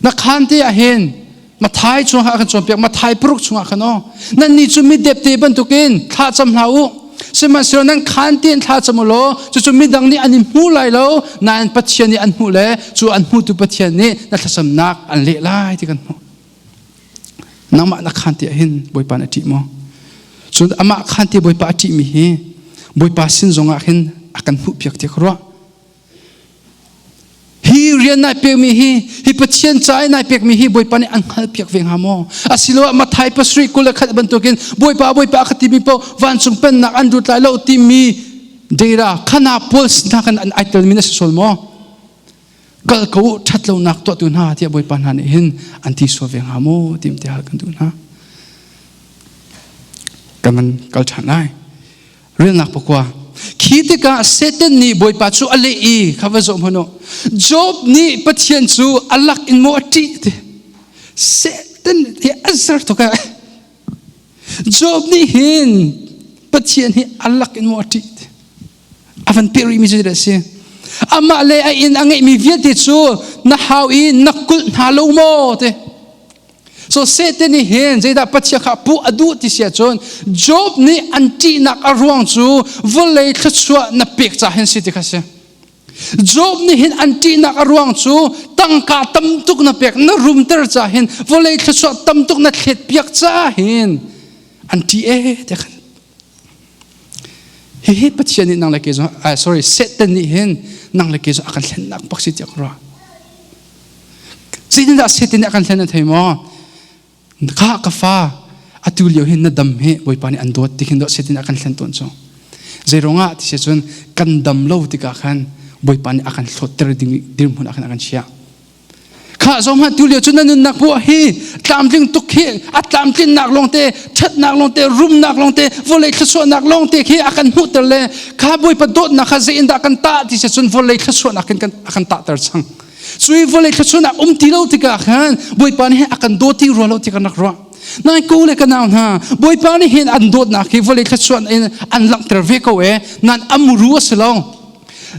Na khaan te ah hin Mathai chungah a kan cawnpiak Mathai paruk chungah khan aw nannih cu mi depte bantukin thla cam hlah u sihmanhsehlaw nan khaan tein thla cam u law cucu midang nih an in hmu lai lo nain Pathian nih an hmuh le cu an hmutu Pathian nih na thlacamnak an leh lai ti kan hmuh nangmah na khaan te ah hin Bawipa na ṭih maw cun amah khaan te Bawipa a ṭihmi hi Bawipa sin zongah hin a kan hmuhpiak ti ka ruah Hi rian nai pekmi hi hi Pathian ca i nai pekmi hi Bawipa nih an hngalhpiak ve hnga maw? Asiloah Matthai pasarih 21 bantukin Bawipa Bawipa a ka timi paoh vancung pennak an lut lai lo timi deira khana pawl hna kan an ai telmi na si sual maw? Kal ko u ṭhatlonak tuahtu hna tiah Bawipa hna nih hin an ti sual ve hnga maw tim ti hal kan duh hna. Kan van kal ṭhan lai. Relnak pakua. Khi tikah Satan nih Bawipa cu a leh i kha va zoh hmanh u. Job nih Pathian cu a lak in maw a ṭih ti. Satan hi a zer tuk eh. Job nih hin Pathian hi a lak in maw a ṭih ti. A van peh rihmi cu a si. Amah le a inn a ngeihmi vialte cu na hau i na kulh hna lo maw ti. So Satan nih hin zeidah Pathian kha puh a duh ti si ahcun Job nih an ṭihnak a ruang cu vawlei thluachuah na pek ca hin si ti kha si. Job nih hin an ṭihnak a ruang cu tangka tam tuk na pek na rumter ca hin vawlei thluachuah tam tuk na thlet piak ca hin an ṭih ee ti khan. Hihi Pathian nih nang le kei zong sorry Satan nih hin nang le kei zong a kan thlennak bak si tiah ka ruah. Zeitindah Satan nih a kan thlen na thei maw? Kha ka fa atu lio hin na dam hi Bawipa nih an dawt ti khin dawh setin a kan thlen tawn cu. Zeiruangah ti si cun kan dam lo tikah khan Bawipa nih a kan hlawtter ding dirhmun ah khan a kan chiah. Kha zong hmanh tu lio cu na nunnak buah hi tlamtling tuk hi a tlamtlinnak lawngte ṭhatnak lawngte rumnak lawngte vawlei thluachuahnak lawngte khi a kan hmuhter le kha Bawipa dawtnak kha zei in dah kan tah ti si cun vawlei thluachuahnak in a kan tahter cang. Cui vawlei thluachuahnak um ti lo tikah khan Bawipa nih a kan daw ti rua lo ti kan rak ruah. Nai ko le ka nau hna Bawipa nih hin an dawtnak hi vawlei thluachuah in an langhter ve ko e nan amuru a si lo.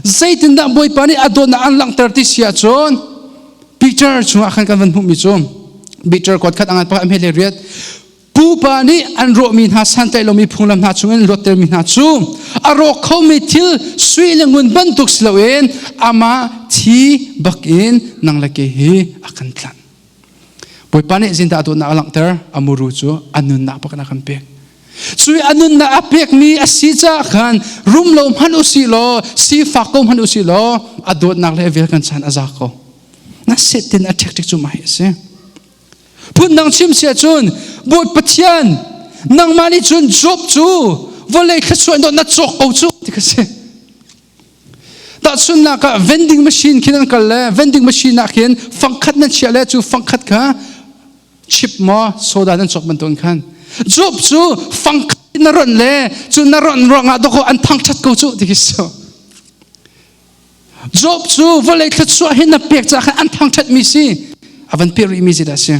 Zeitindah Bawipa nih a dawtnak an langhter ti si ahcun Peter chungah khan kan van hmuhmi cu Peter kuat khat angan pakhat hme le riat pupa nih an rawhmi hna santlaih lomi phunglam hna chungin luattermi hna cu a rawk khomi thil sui le ngun bantuk si loin amah thi bakin nang le ke hi a kan tlanh. Bawipa nih zindah a dawtnak a langhter a muru cu a nunnak bak in a kan pek. Cui a nunnak a pekmi a si caah khan rum lo hmanh u si law sifak ko hmanh u si law a dawtnak le a vel kan chan a za ko. Na setin a ṭhek ṭhek cu mah hi a si. Phundang chim si ahcun Bawi Pathian nangmah nih cun Job cu vawlei thluachuah in na cawk ko cu ti kha si. Tahchunhnak ah vending machine khin an kal le vending machine ah khin fangkhat nan chiah le cu fangkhat kha chip maw soda nan cawk bantukin khan Job cu fangkhat na ronh le cu na ronh ruangah dawkaw an thangṭhat ko cu ti khi so. Job cu vawlei thluachuah hi na pek caah khan an thangṭhat mi si a van pek rih mi si dah si.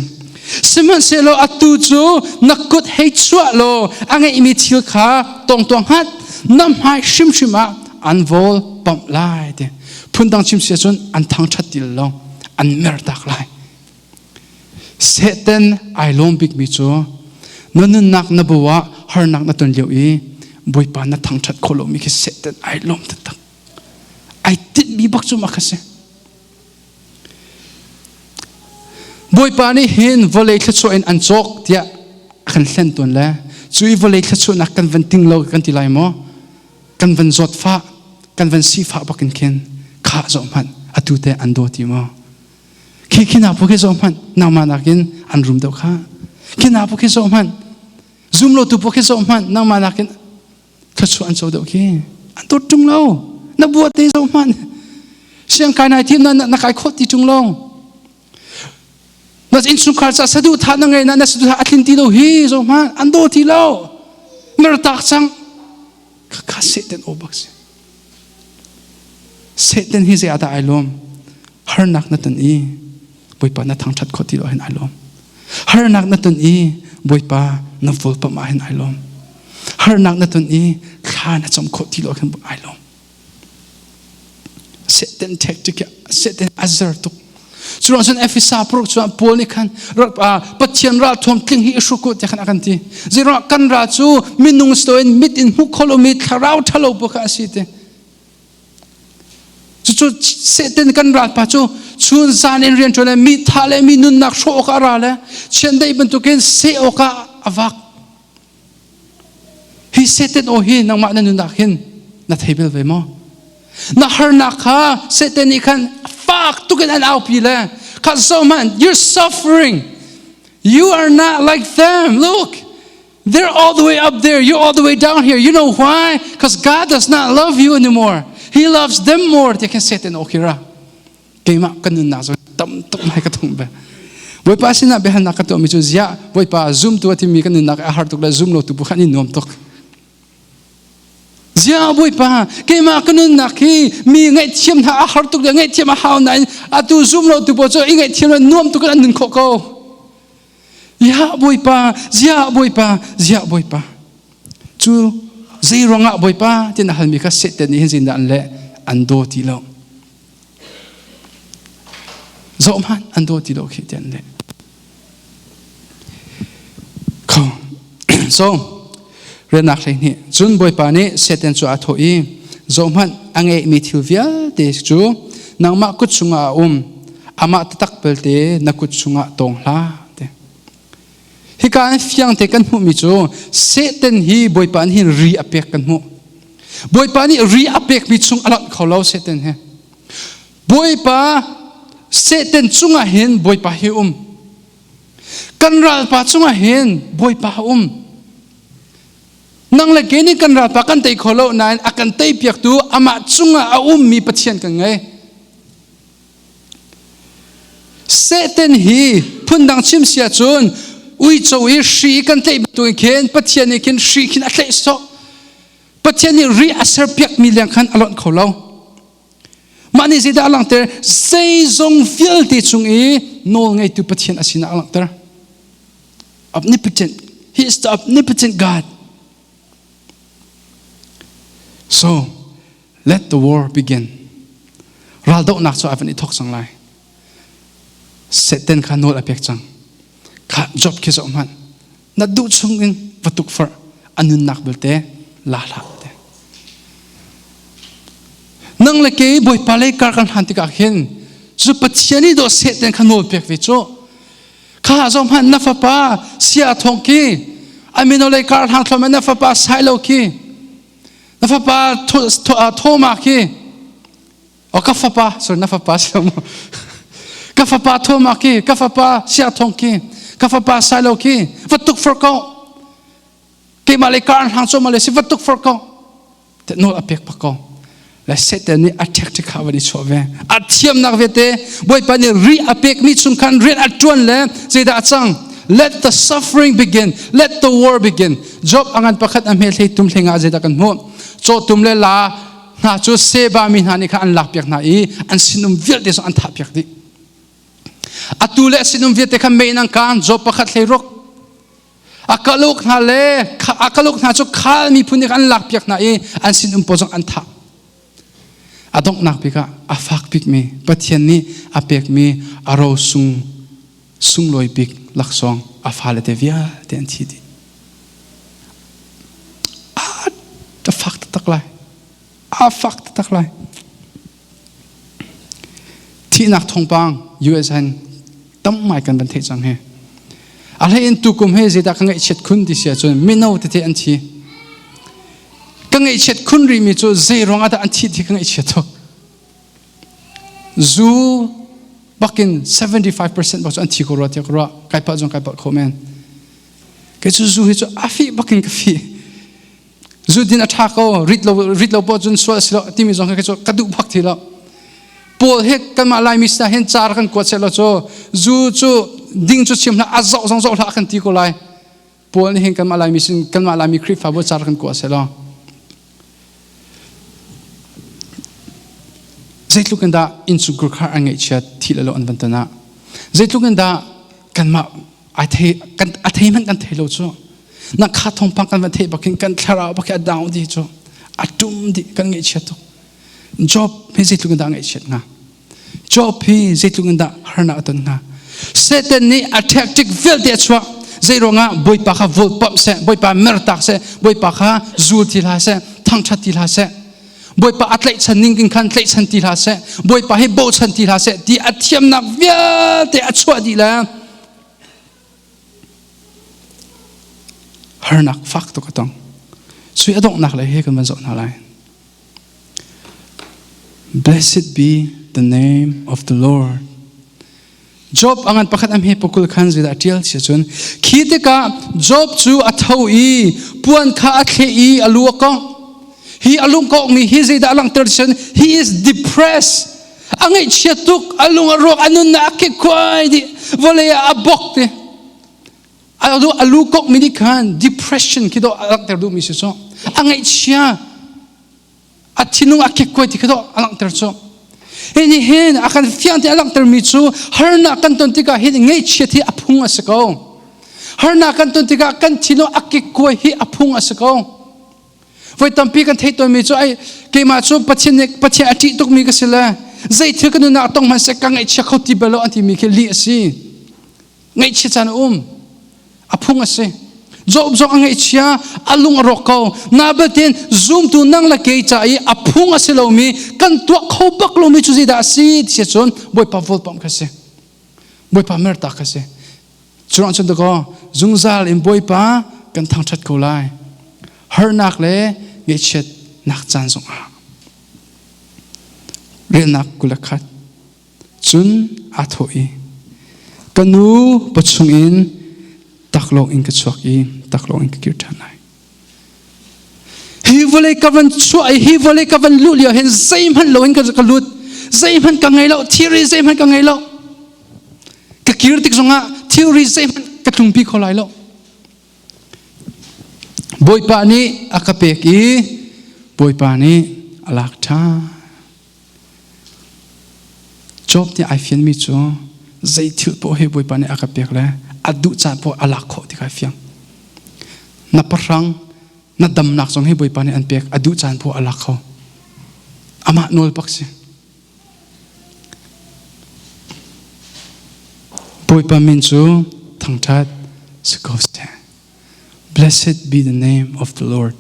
Sihmanhsehlaw atu cu na kut hei chuah law a ngeihmi thil kha tawng tuah hngat na hmai hrimhrim ah an vawl pamh lai ti. Phundang chim si ahcun an thangṭhat ti lo an mertak lai. Satan ai lawm bikmi cu na nunnak na bu ah harnak na ton lio i Bawipa na thangṭhat khawh lomi khi Satan ai lawm taktak. Ai tinhmi bak cu mah kha si. Bawipa nih hin vawlei thluachuah in an cawk tiah a kan hlen tawn le cu i vawlei thluachuahnak kan van ting lo kan ti lai maw? Kan van zawtfah, kan van sifah bakin khin khah zoh hmanh atu te an daw ti maw? Khi khi na pu khi zoh hmanh nangmah nakin an rum deuh kha. Khi na pu khi zoh hmanh zum lo tu pu khi zoh hmanh nangmah nakin thluachuah an co deuh khi. An dawt ṭung lo. Na bua te zoh hmanh. Siangkai nai thim na na kai khawh ti ṭung lo. Na innchungkhar ca saduhthah na ngei na na saduhthah a tlin ti lo hi zoh hmanh an daw ti lo. Mertak cang. Kha Satan aw bak si. Satan hi zei ah dah ai lawm? Harnak na ton i Bawipa na thangṭhat khawh ti lo hin ai lawm. Harnak na ton i Bawipa na volpam ah hin ai lawm. Harnak na ton i thla na cam khawh ti lo hin ai lawm. Satan tactic Satan a zer tuk. Cu ruang cun Efesa paruk cu Paul nih khan Pathian ralthuam tling hi i hruk u tiah khan a kan ti. Zeiruangah kan ral cu minung si loin mit in hmuh kho lomi thlarau ṭhalo bu kha a si ti. Cucu Satan kan ralpa cu chun zan in rian ṭuan le mi thah le mi nunnak hrawh awkah a ra le chiandeih bantukin seh awkah a vak. Hi Satan aw hi nangmah na nunnak hin na thei bel ve maw? Na harnak kha Satan nih khan fak tuk in an aupi le kha so man you're suffering. You are not like them. Look, they're all the way up there. You're all the way down here. You know why? Because God does not love you anymore. He loves them more. Ti khan Satan aw khi ra. Keimah kan nunnak zong tam tuk mai ka thung be. Bawipa sinah biahalnak ka tuahmi cu ziah Bawipa zumtu a timi kan nunnak a har tuk le zum lo tu bu khan in nuam tuk. Ziah Bawipa keimah ka nunnak hi mi ngaihthiam hna a har tuk le ngaihthiam a hau nain atu zum lo tu pawl cu i ngaihthiam le nuam tuk in an nun khawh ko. Ya Bawipa, ziah Bawipa, ziah Bawipa. Cu zei ruangah Bawipa ti na halmi kha Satan nih hin zeitindah an leh an daw ti lo. Zoh hmanh an daw ti lo khi ti an leh. So, riannak 12. Cun Bawipa nih Satan cu aa thawh i, zohhmanh a ngeihmi thil vialte cu nangmah kut chungah a um. Amah taktak belte na kut chungah tawng hlah. Ti. Hika an fiang te kan hmuhmi cu Satan hi Bawipa nih hin ri a pek kan hmuh. Bawipa nih ri a pekmi chung a lonh kho lo Satan hi. Bawipa Satan cungah hin Bawipa hi um. Kan ralpa cungah hin Bawipa a um. Nang le kei nih kan ralpa kan tei kho lo nain a kan tei piaktu amah cungah a ummi Pathian kan ngei. Satan hi phundang chim si ahcun uico i hri kan tlaih bantukin khin Pathian nih khin hri khin a tlaih sawh. Pathian nih ri a serpiakmi leng khan a lonh kho lo. Mah nih zeidah a langhter? Zeizong vialte cung i nawl ngeitu Pathian a sinak a langhter. Omnipotent. He is the omnipotent God. So, let the war begin. Raldohnak cu a van i thawk cang lai. Satan kha nawl a pek cang. Kha job khi zoh hmanh. Na duh chung in va tukforh a nunnak belte la hlah te. Nang le kei Bawipa lei kar kan hlan tikah khin cu Pathian i dawh Satan kha nawl pek ve cu. Kha zoh hmanh na fapa sia thong khi amino lei kar hlang thlom na fapa sai lo khi na fapa thoma khi O ka fapa, sorry na fapa si mu. Ka fapa Thoma ki, ka fapa Sia Thong ki, ka fapa Silo ki, va tuk for ko. Keimah le kar hlang chom le si va tuk for ko. Te nawl a pek pak ko. Le Satan nih a ṭhek ṭhek kha van i chuah ve. A thiamnak vialte Bawipa nih ri a pekmi chung khan rian a ṭuan le zeidah a cang? Let the suffering begin. Let the war begin. Job angan pakhat a hmel hlei tum hlei nga zeidah kan hmuh? Cawtum le la hna cu Seba mi hna nih khan an lakpiak hna i an sinum vialte zong an thahpiak dih. Atu le sinum vialte kha mei in an kaan Job pakhat hlei ruk. A kaluk hna le a kaluk hna cu khal miphun nih khan an lakpiak hna i an sinum pawl zong an thah. A donghnak bik ah a fak bikmi Pathian nih a pekmi a ro sung sunglawi bik laksawng a fale te vialte an thi dih. A fak taktak lai. A fak taktak lai. Thihnak thawngpang US han tam ngai kan van theih cang hi. A hlei in tukum he zeidah ka ngaihchiat khun ti si ahcun mino tete an thi. Ka ngaihchiat khun rihmi cu zei ruang ah dah an thi ti ka ngaihchiat tuk. Zu bakin 75% bak cu an thi ko rua tiah ka ruah. Kai palh zong kai palh kho men. Kei cu zu hi cu a fih bakin ka fih. Zu din a ṭha ko, rit lo, rit lo poh cun sual a si lo timi zong kha cu ka duh bak ti lo. Paul he kanmah Laimi sinah hin car kan kuat seh law cu zu cu ding cu chim hlah a zoh zong zoh hlah kan ti ko lai. Paul nih hin kanmah Laimi sin kanmah Laimi Khrihfabu car kan kuat seh law. Zeitluk in dah innchungkhar khar an ngaihchiat thi le lo an van tan ah zeitluk in dah kanmah ai thei kan a thei hmanh kan thei lo cu na kha thawngpang kan van theih bak hin kan thlarau bak hi a down dih cu a tum dih kan ngaihchiat tuk Job hi zeitluk in dah ngaihchiat hnga Job hi zeitluk in dah harnak a ton hnga Satan nih a tactic vialte a chuah zei ruangah Bawipa kha volpamh seh Bawipa mertak seh Bawipa kha zul ti hlah seh thangṭhat ti hlah seh Bawipa a tlaihchan ning in khan tlaihchan ti hlah seh Bawipa hi bochan ti hlah seh ti a thiamnak vialte a chuah dih le Harnak fak tuk a tong. Sui a donghnak lei he kan van zoh hna lai. Blessed be the name of the Lord. Job angan pakhat am he pukul khan zida tial sia cun khi tikah Job cu a tho i puan kha a thleh i a lu a kongh hi a lung kawk mi hi zeidah a langhter cun he is depressed A ngaihchia tuk, a lung a rawk, a nunnak a kikkuai dih, vawlei ah a bok ti. A lu kok mi nih khan depression khi dawh a langhter duhmi si cu. A ngaihchia, a thinlung a kikkuai ti khi dawh a langhter cu. Hi nih hin a kan fiang te a langhtermi cu harnak kan ton tikah hin ngaihchiat hi a phung a si ko. Harnak kan ton tikah kan thinlung a kikkuai hi a phung a si ko. Voi tampi kan theih tawnmi cu ai keimah cu Pathian nih Pathian a ṭih tukmi ka si le zei thil ka nunnak tong hmanh seh ka ngaihchia kho ti bal lo an timi khi lih a si. Ngaihchia caan a um. A phung a si. Job zong a ngaihchia, a lung a rawk ko. Na betin zumtu nang le kei ca i a phung a si lomi kan tuah kho bak lomi cu zeidah a si ti cun Bawipa volpam kha si. Bawipa mertak kha si. Curuang cun dakaw zungzal in Bawipa kan thangṭhat ko lai. Harnak le ngaihchiatnak caan zongah. Relnak 21 Cun aa thawh i, Ka nu pawchung in Taklawng in ka chuak i taklawng in ka kir ṭhan lai. Hi vawlei ka van chuah i hi vawlei ka van luh lio hin zeihmanh loin ka ka lut. Zeihmanh ka ngei lo, thilri zeihmanh ka ngei lo. Ka kir tik zongah thilri zeihmanh ka tlungpi kho lai lo. Bawipa nih a ka pek i Bawipa nih a lak ṭhan. Job nih ai fianmi cu zei thil paoh hi Bawipa nih a ka pek le a duh caan paoh a lak khawh ti kha ai fiang. Na pahrang, na damnak zong hi Bawipa nih an pek, a duh caan paoh a lak kho. Amah nawl bak si. Bawipa min cu thangṭhat si ko seh. Blessed be the name of the Lord.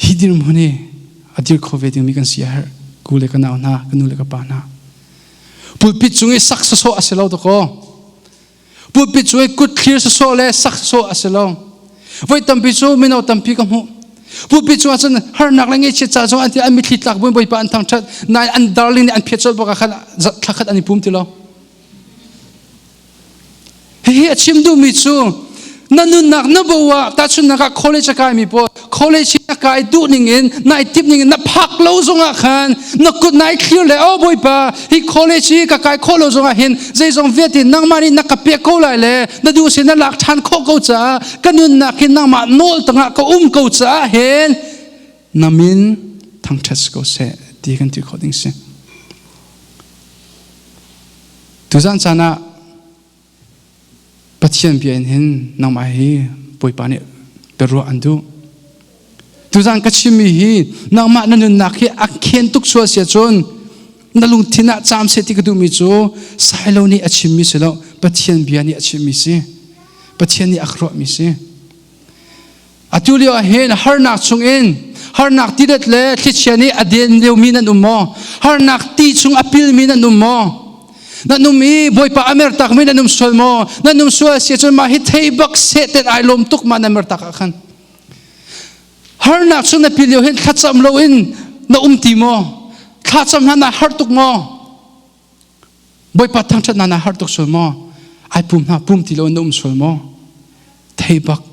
Hi dirhmun hi a dir kho ve dingmi kan si a herh. Ku le ka nau hna, ka nu le ka pa hna. Pulpit cung i sak sawsawh a si lo dakaw. Pulpit cung i kut thlir sawsawh le sak sawsawh a si lo. Voi tampi cu mino tampi ka hmuh. Pulpit cungah cun harnak le ngaihchiat ca zong an ti an mitthli tlak buin Bawipa an thangṭhat. Nain an darling nih an phiat colh bak ah khan thla khat an i pum ti lo. Hihi a chim duhmi cu na nunnak na bo ah tahchunhnak ah college a kaimi pawl college na kai duh ning in nai tip ning in na phak lo zongah khan na kut nai thlir le oh bawipa hi college hi ka kai khawh lo zongah hin zeizong vialte nangmah nih na ka pek ko lai le na duh sin na lak ṭhan khawh ko caah ka nunnak hi nangmah nawl tangah ka um ko caah hin na min thangṭhat si ko seh ti kan ti khawh ding si. Tuzan caan ah Pathian bia in hin nangmah hi Bawipa nih biaruah an duh. Tuzan ka chimmi hi nangmah na nunnak hi a khen tuk sual sia cun na lungthin ah caam seh ti ka duhmi cu Sailo nih a chimmi si lo Pathian bia nih a chimmi si. Pathian nih a ruahmi si. Atu lio ah hin harnak chungin harnak tilet le thlichia nih a den liomi nan um maw? Harnak ti chung a pilmi nan um maw? Nan um i Bawipa a mertakmi nan um sual maw? Nan um sual si cun mah hi thei bak sehten ai lawm tuk ma nan mertak ah khan. Harnak chung na pil lio hin thlacam loin na um ti maw? Thlacam hna na har tuk maw? Bawipa thangṭhatnak naa harh tuk sual maw? Ai pum hna pum ti lo na um sual maw? Thei bak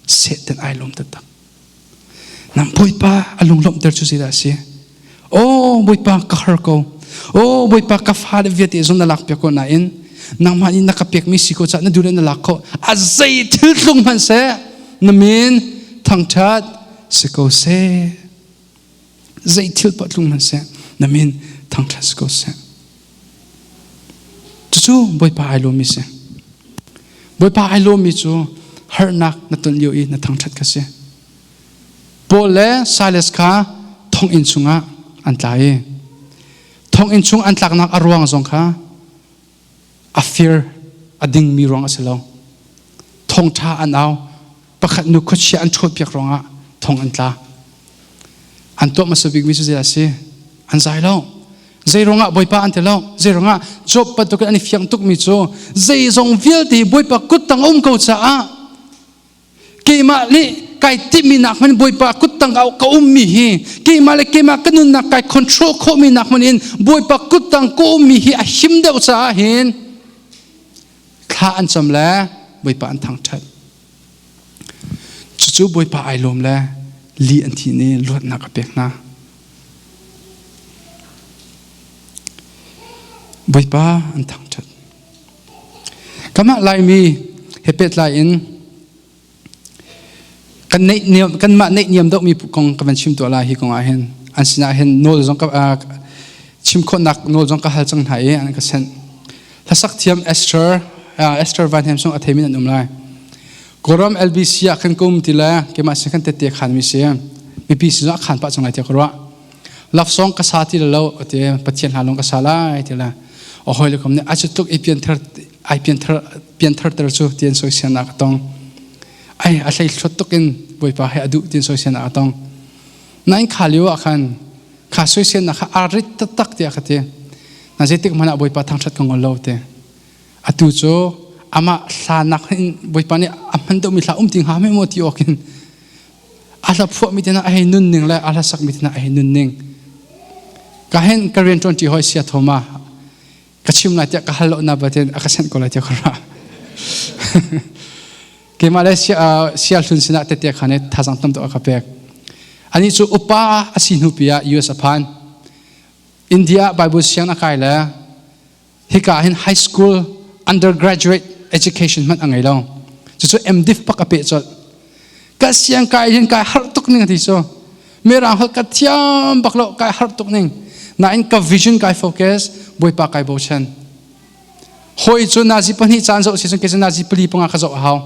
Satan ai lawm taktak. Nang Bawipa a lunglawmhter cu zeidah a si? Oh Bawipa ka har ko. Oh Bawipa ka fale vialte zong na lak piak ko nain nangmah nih na ka pekmi si ko caah na duh le na lak kho. A zei thil tlung hmanh seh na min thangṭhat si ko seh. Zei thil poah tlung hmanh seh na min thangṭhat si ko seh. Cucu Bawipa ai lawmmi si. Bawipa ai lawmmi cu harnak na ton lio i na thangṭhat kha si. Paul le Silas kha thonginn chungah an tla i thonginn chung an tlaknak a ruang zong kha a fir a dingmi ruang a si lo. Thongṭha an au pakhat nu khuachia an ṭhawlpiak ruangah thong an tla. An tuah hmasa bikmi cu zei a si? An zai lo. Zei ruangah Bawipa an ti lo. Zei ruangah Job bantukin an i fiang tukmi cu zeizong vialte Bawipa kut tang a um ko caah keimah nih kai timhmi nak hmanh Bawipa kut tang ka ummi hi keimah le keimah ka nunnak kai control khawhmi nak hmanh in Bawipa kut tang ka ummi hi a him deuh caah hin thla an cam le Bawipa an thangṭhat. Cucu Bawipa ai lawm le li an thi nih luatnak a pek hna. Bawipa an thangṭhat. Kamah Laimi he pehtlai in kan neih niam kanmah neih niam deuhmi kong ka van chim tuah lai hi kong ah hin an sinah hin nawl zong ka chim khawhnak nawl zong ka hal cang hna i an ka sent. Hlasak thiam Esther Esther Van Hem sung a theimin an um lai. Kawlram LBC ah khan ka um ti le keimah sin khan tette khan mi si. Mipi sin a khan pah cang lai tiah ka ruah. Love song ka sa ti lo te Pathian hla long ka sa lai ti le a hoi le kom nih a cu tluk i pianthar ai pianthar pianthar ter cu tian soisian a ka tong. Ai a hlei thluat tuk in Bawipa he a duh tian soisian a ka tong. Nain kha lio ah khan kha soisian kha a rit taktak tiah ka ti. Na zeitik hmanh ah Bawipa thangṭhat ka ngol lo te. Atu cu amah hlanak in Bawipa nih a hman deuhmi hla um ti hnga hme maw ti awk in a hla phuahmi te hna a hei nun ning le a hla sakmi te hna a hei nun ning. Ka hen ka rian ṭuanṭi hawi sia thoma ka chim lai tiah ka hal lo na batin a ka sent ko lai tiah ka ruah. Keimah le sial hlun sinah tete khan i thazang tam tuk a ka pek. Anih cu upa a si hnu pi ah US a phan. India Bible siang a kai le hika hin high school undergraduate education hmanh a ngei lo. Cucu MDiv pak a peh colh. Ka siang kai hin kai harh tuk ning ti cu. Mirang holh ka thiam bak lo kai harh tuk ning. Nain ka vision kai focus Bawipa kai bochan. Hawi cu nazi pahnih caan zoh si cun kei cu nazi pali panga ka zoh a hau.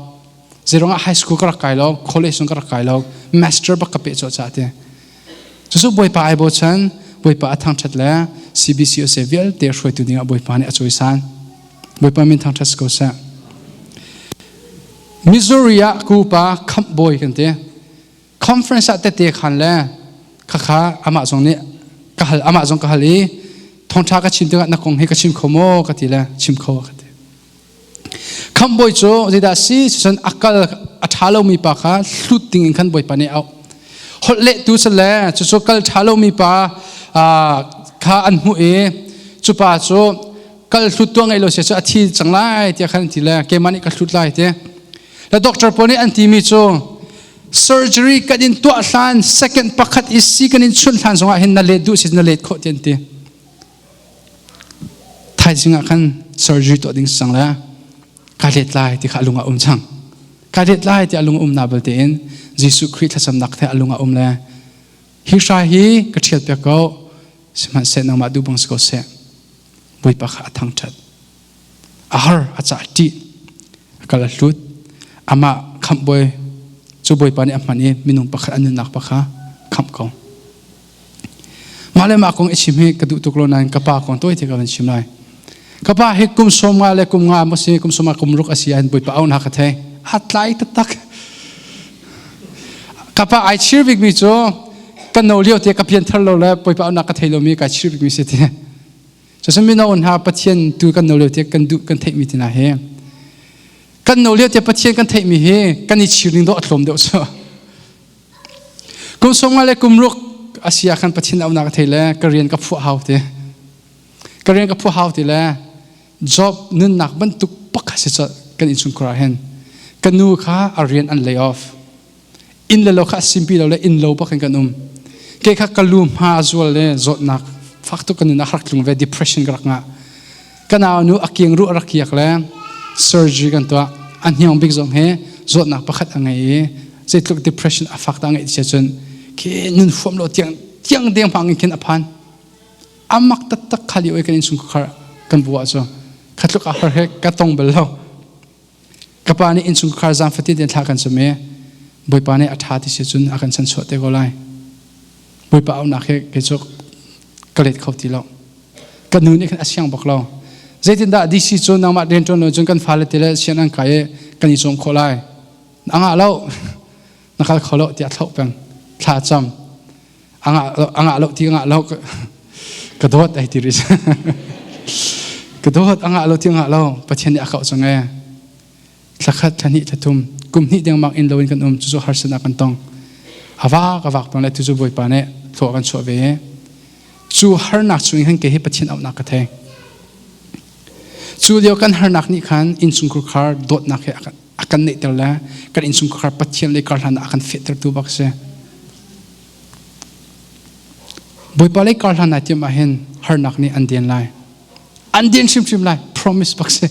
Zeirong ah high school ka rak kai lo, college zong ka rak kai lo, master bak ka peh cawh ca ti. Cucu Bawipa ai bochan, Bawipa a thangṭhat le CBCUSA vialte hruaitu dingah Bawipa nih a cawisan. Bawipa min thangṭhat si ko seh. Missouri ah kupa khamh bawi kan ti. Conference ah tete khan le khakha amah zong nih ka hal amah zong ka hal i thawngṭha ka chim tikah na kong hi ka chim kho maw ka ti le chim kho ka ti. Khamhbawi cu zeidah si cun a kal a ṭha lomi pa kha hlut ding in khan Bawipa nih a auh. Holh lehtu si le cucu kal ṭha lomi pa kha an hmuh i cu pa cu kal hlut tuah ngeih lo si cu a thi cang lai tiah khan an ti le keimah nih ka hlut lai ti. Le doctor pawl nih an timi cu surgery kan in tuah hlan second pakhat i si kan in chunh hlan zongah hin na let duh si na let khawh ti an ti. Thaizing ah khan surgery tuah ding sang le ka let lai ti kha a lung ah um cang. Ka let lai ti a lung um na balte in Jesuh Khrih thlacamnak the a lung ah um le hi hrai hi ka ṭhial piak ko sihmanhseh nangmah duh bang si ko seh. Bawipa kha a thangṭhat. A har a cah ṭih a kal a hlut amah khamh bawi cu Bawipa nih a hman i minung pakhat a nunnak pa kha khamh ko. Mah le mah kong i chim hi ka duh tuk lo nain ka pa kong tawi te ka van chim lai. Ka pa hi kum sawm nga le kum nga maw si kum sawm nga kum ruk a si ahhin Bawipa auh na ka thei. A tlai taktak. Ka pa ai chir bikmi cu kan no lio te ka pian thar lo le Bawipa auhnak ka thei lomi kai chir bikmi si ti. Cucu mino hna Pathian tu kan no lio te kan duh kan theihmi tina hi. Kan no lio te Pathian kan theihmi hi kan i chir ning dawh a tlawm deuh so. Kum sawm nga le kum ruk a si ah khan Pathian auhnak a thei le ka rian ka phuah hau ti. Ka rian ka phuah hau ti le job nunnak bantuk pakhat si colh kan innchungkhar ah hin. Ka nu kha a rian an lay off. Inn le lo kha a simpi lo le inn lo bak in kan um. Ke kha ka lu hma a zual le zawtnak fak tuk ka nun ah rak tlung ve depression ka rak ngah. Ka nau nu a kiang ruh a rak kiak le surgery kan tuah. A hniang bik zong hi zawtnak pakhat a ngei i zeitluk depression a fak ta ngeih sia cun khi nun fuam lo tiang tiang deng hmang in khin a phan. Amak taktak khali oi kan innchungkhar kan bu ah cu khatluk a har he ka tong bal lo. Ka pa nih innchungkhar zaang fatin tein thla kan cam i Bawipa nih a ṭha ti si cun a kan chanchuah te ko lai. Bawipa auhnak hi kei cu ka let kho ti lo. Ka nu nih khan a siang bak lo. Zeitindah DC cu nangmah rianṭuan lo cun kan fale te le sian an kai i kan i cawm khawh lai. A ngah lo. Na kal kho lo tiah thloh peng. Thla cam. A ngah lo, a ngah lo ti ngah lo. Ka dawt ai ti rih. Ka dawt a ngah lo ti ngah lo. Pathian nih a kauh cang ee. Thla khat, thla hnih, thla thum, kum hnih dengmang inn loin kan um cucu harsatnak kan tong. A vak a vak peng le tucu Bawipa nih thlua kan chuah ve. Cu harnak chung hin kei hi Pathian auhnak ka thei. Cu lio kan harnak nih khan innchungkhar dawtnak he a kan neihter le kan innchungkhar Pathian le karhlan ah a kan fehtertu bak si. Bawipa lei karhlan ai tiam ahhin harnak nih an den lai. An den hrimhrim lai. Promise bak si.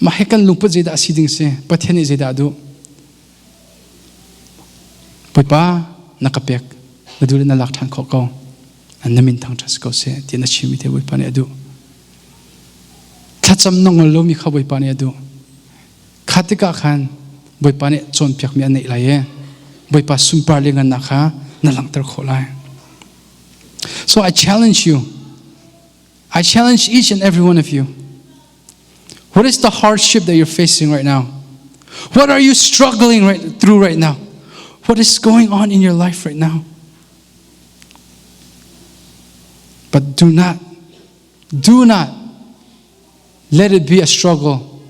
Mah hi kan lungput zeidah a si ding si? Pathian nih zeidah a duh? Bawipa na ka pek na duh le na lak ṭhan khawh ko na min thangṭhat si ko seh ti na chimmi te Bawipa nih a duh. Thlacam na ngol lomi kha Bawipa nih a duh. Kha tikah khan Bawipa nih cawnpiakmi a neih lai i Bawipa sunpar le ngannak kha na langhter khawh lai. So I challenge you. I challenge each and every one of you. What is the hardship that you're facing right now? What are you struggling right through right now? What is going on in your life right now? But do not, do not let it be a struggle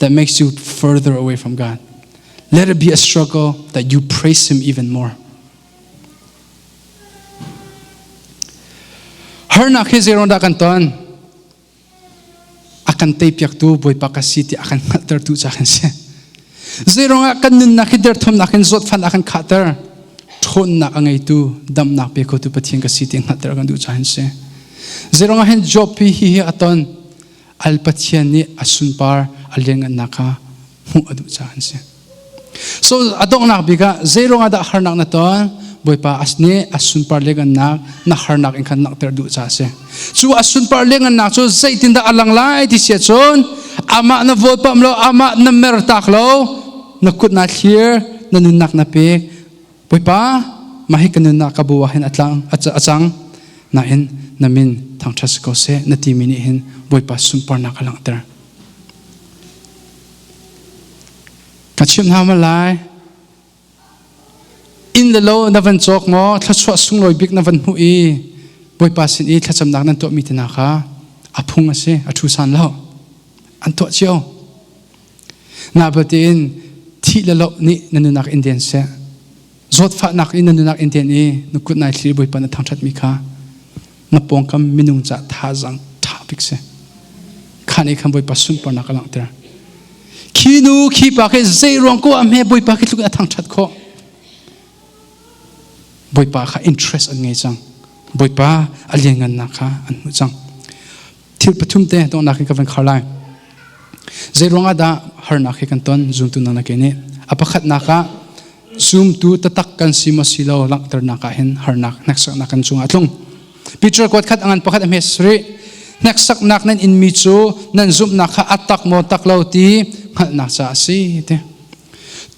that makes you further away from God. Let it be a struggle that you praise Him even more. Harnak hi zeiruang dah kan ton? A kan kan teipiaktu Bawipa ka si ti a kan hngalhtertu ca kan si. Zeiruangah kan nunnak hi derthawmnak in zawtfan a kan khahter? Ṭhawnnak a ngeitu, damnak pe khotu Pathian ka si ti hngalhter kan duh ca hin si. Zeiruangah hin Job hi hi a ton? Al Pathian nih a sunpar a lianngannak kha hmuh a duh caah an si. So a donghnak bik ah zeiruangah dah harnak na ton? Bawipa as nih a sunpar lianngannak na harnak in khan langhter duh caah a si. Cu a sunpar lianngannak cu zeitindah a lang lai ti si ahcun amah na vawlpam lo, amah na mertak lo, na kut naa thlir, na nunnak na pek. Bawipa, mah hi ka nunnak ka bu ah hin a tlang a cang. Nain na min thangṭhat si ko seh na timi nih hin Bawipa sunparnak a langhter. Ka chimh hna ma lai. Inn le lo na van cawk maw thluachuah sunglawi bik na van hmuh i Bawipa sin i thlacamnak nan tuahmi te hna kha a phung a si, a ṭhu san lo. An tuah cio. Na batein thih le loh nih na nunnak in den seh. Zawtfahnak in na nunnak in den i na kut nai thli Bawipa na thangṭhatmi kha na pawngkam minung ca thazaang ṭha bik si. Kha nih khan Bawipa sunparnak a langhter. Khi nu khi pa khi zei ruang ko ah hme Bawipa khi tluk in a thangṭhat khawh. Bawipa kha interest an ngei cang. Bawipa a lianngannak kha an hmuh cang. Thil pathum te donghnak in ka van khar lai. Zei ruangah dah harnak hi kan ton zumtu nang na ke nih? A pakhatnak ah zumtu tatak kan si maw si lo langhternak ah hin harnak hneksaknak kan cungah a tlung. Peter kuat khat angan pakhat a hme sarih hneksaknak nan inmi cu nan zumhnak kha a tak maw tak lo ti hngalhnak caah a si ti.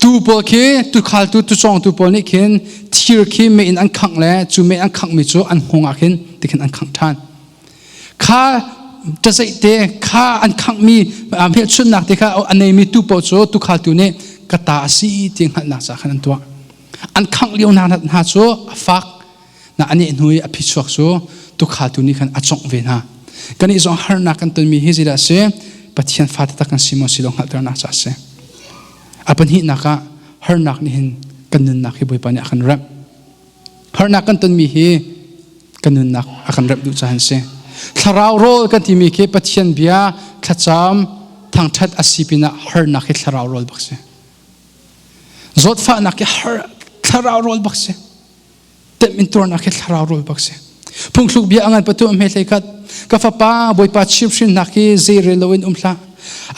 Tu pawl khi tukhaltu tucawngtu pawl nih khin thir khi mei in an khangh le cu mei an khanghmi cu an hngawng ah khin ti khin an khangh ṭhan. Kha ṭazeih te kha an khanghmi hmelchunhnak te kha a neimi tu pawl cu tukhaltu nih ka ta a si ti hngalhnak caah khan an tuah. An khangh lio hna hna cu a fak na anih hnu i a phichuak cu tukhaltu nih khan a congh ve hna. Kannih zong harnak kan tonmi hi zeidah a si? Pathian fa taktak kan si maw si lo hngalhternak caah a si. A pahnihnak ah harnak nih hin kan nunnak hi Bawipa nih a kan remh. Harnak kan tonmi hi kan nunnak a kan remh duh caah an si. Thlarau rawl kan timi khi Pathian bia thlacam thangṭhat a si pinah harnak hi thlarau rawl bak si. Zawtfahnak hi har thlarau rawl bak si. Temhintuarnak hi thlarau rawl bak si. Phungthluk bia a ngan patu hme hlei khat ka fapa Bawipa chimhhrinnak hi zei rel loin um hlah.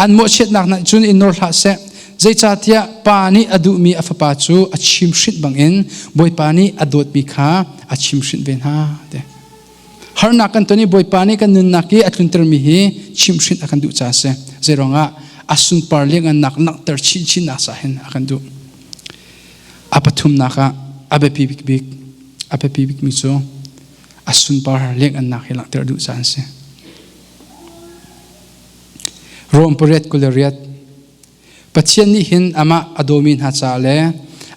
An mawhchiatnak na cun in nor hlah seh. Zeicahtiah pa nih a duhmi a fapa cu a chimhrinh bangin Bawipa nih a dawtmi kha a chimhrinh ve hna. Te. Harnak kan ton i Bawipa nih kan nunnak i a tluntermi hi chimhrinh a kan duh caah a si. Zeiruangah a sunpar liangannak langhter chinchinnak caah hin a kan duh. A pathumnak ah a biapi bikbik a biapi bikmi cu a sunpar liangannak hi langhter duh caah an si. Rom pariat 28 Pathian nih hin amah a dawmi hna caah le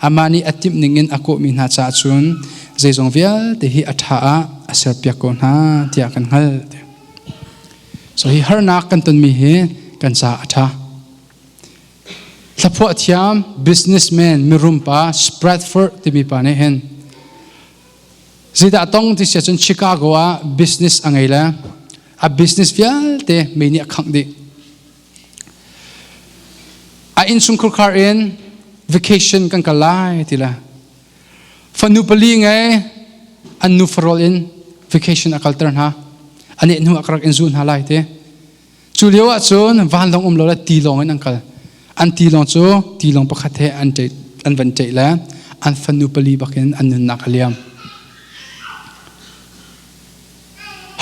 amah nih a timh ningin a kawhmi hna caah cun zeizong vialte hi a ṭha ah a serpiak ko hna tiah kan hngalh. So hi harnak kan tonmi hi kan caah a ṭha. Thlaphuah thiam businessman mirum pa Spratford timi pa nih hin zeidah tong ti sia cun Chicago ah business a ngei le a business vialte mei nih a khangh dih. A innchungkhar khar in vacation kan kal lai ti le fanu pali ngei an nu farol in vacation a kalter hna. Aneh hnu ah ka rak in zul hna lai ti. Cu lio ah cun vanlawng um lo le tilawng in an kal. An tilawng cu tilawng pakhat he an ṭeih, an van ṭeih le an fanu pali bakin an nunnak a liam.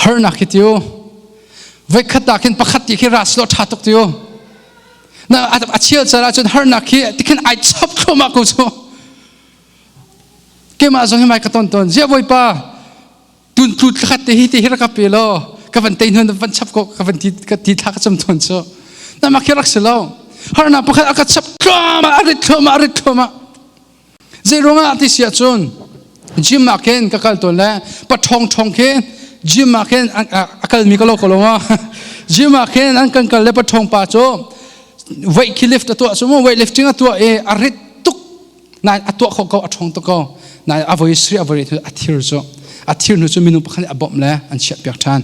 Harnak hi tiu. Voikhat ah khin pakhat ti khi ras lo ṭha tuk tiu. Na a chial car ahcun harnak hi tikhin ai chap thluahmah ko cu. Keimah zong hi mai ka ton tawn. Ziah Bawipa, tun tlu thlakhat te hi te hi rak ka pe law ka van tei hnu van chap ko ka van ti ka ti thla ka cam thon cu na mak hi rak si lo harnak pakhat a ka chap thluahmah a rit thluahmah a rit thluahmah zei ruangah ti si ahcun gym ah khin ka kal tawn le pa ṭhawng ṭhawng khi gym ah khin a kalmi ka lo ko lo ma gym ah khin an kan kal le pa ṭhawng pa cu weight khi lift a tuah cu mu weight lifting a tuah i a rit tuk nain a tuah khawh ko a ṭhawng tuk ko nain a voi sri a voi a thir cu a thir hnu cu minung pakhat nih a bawmh le an chiahpiak ṭhan.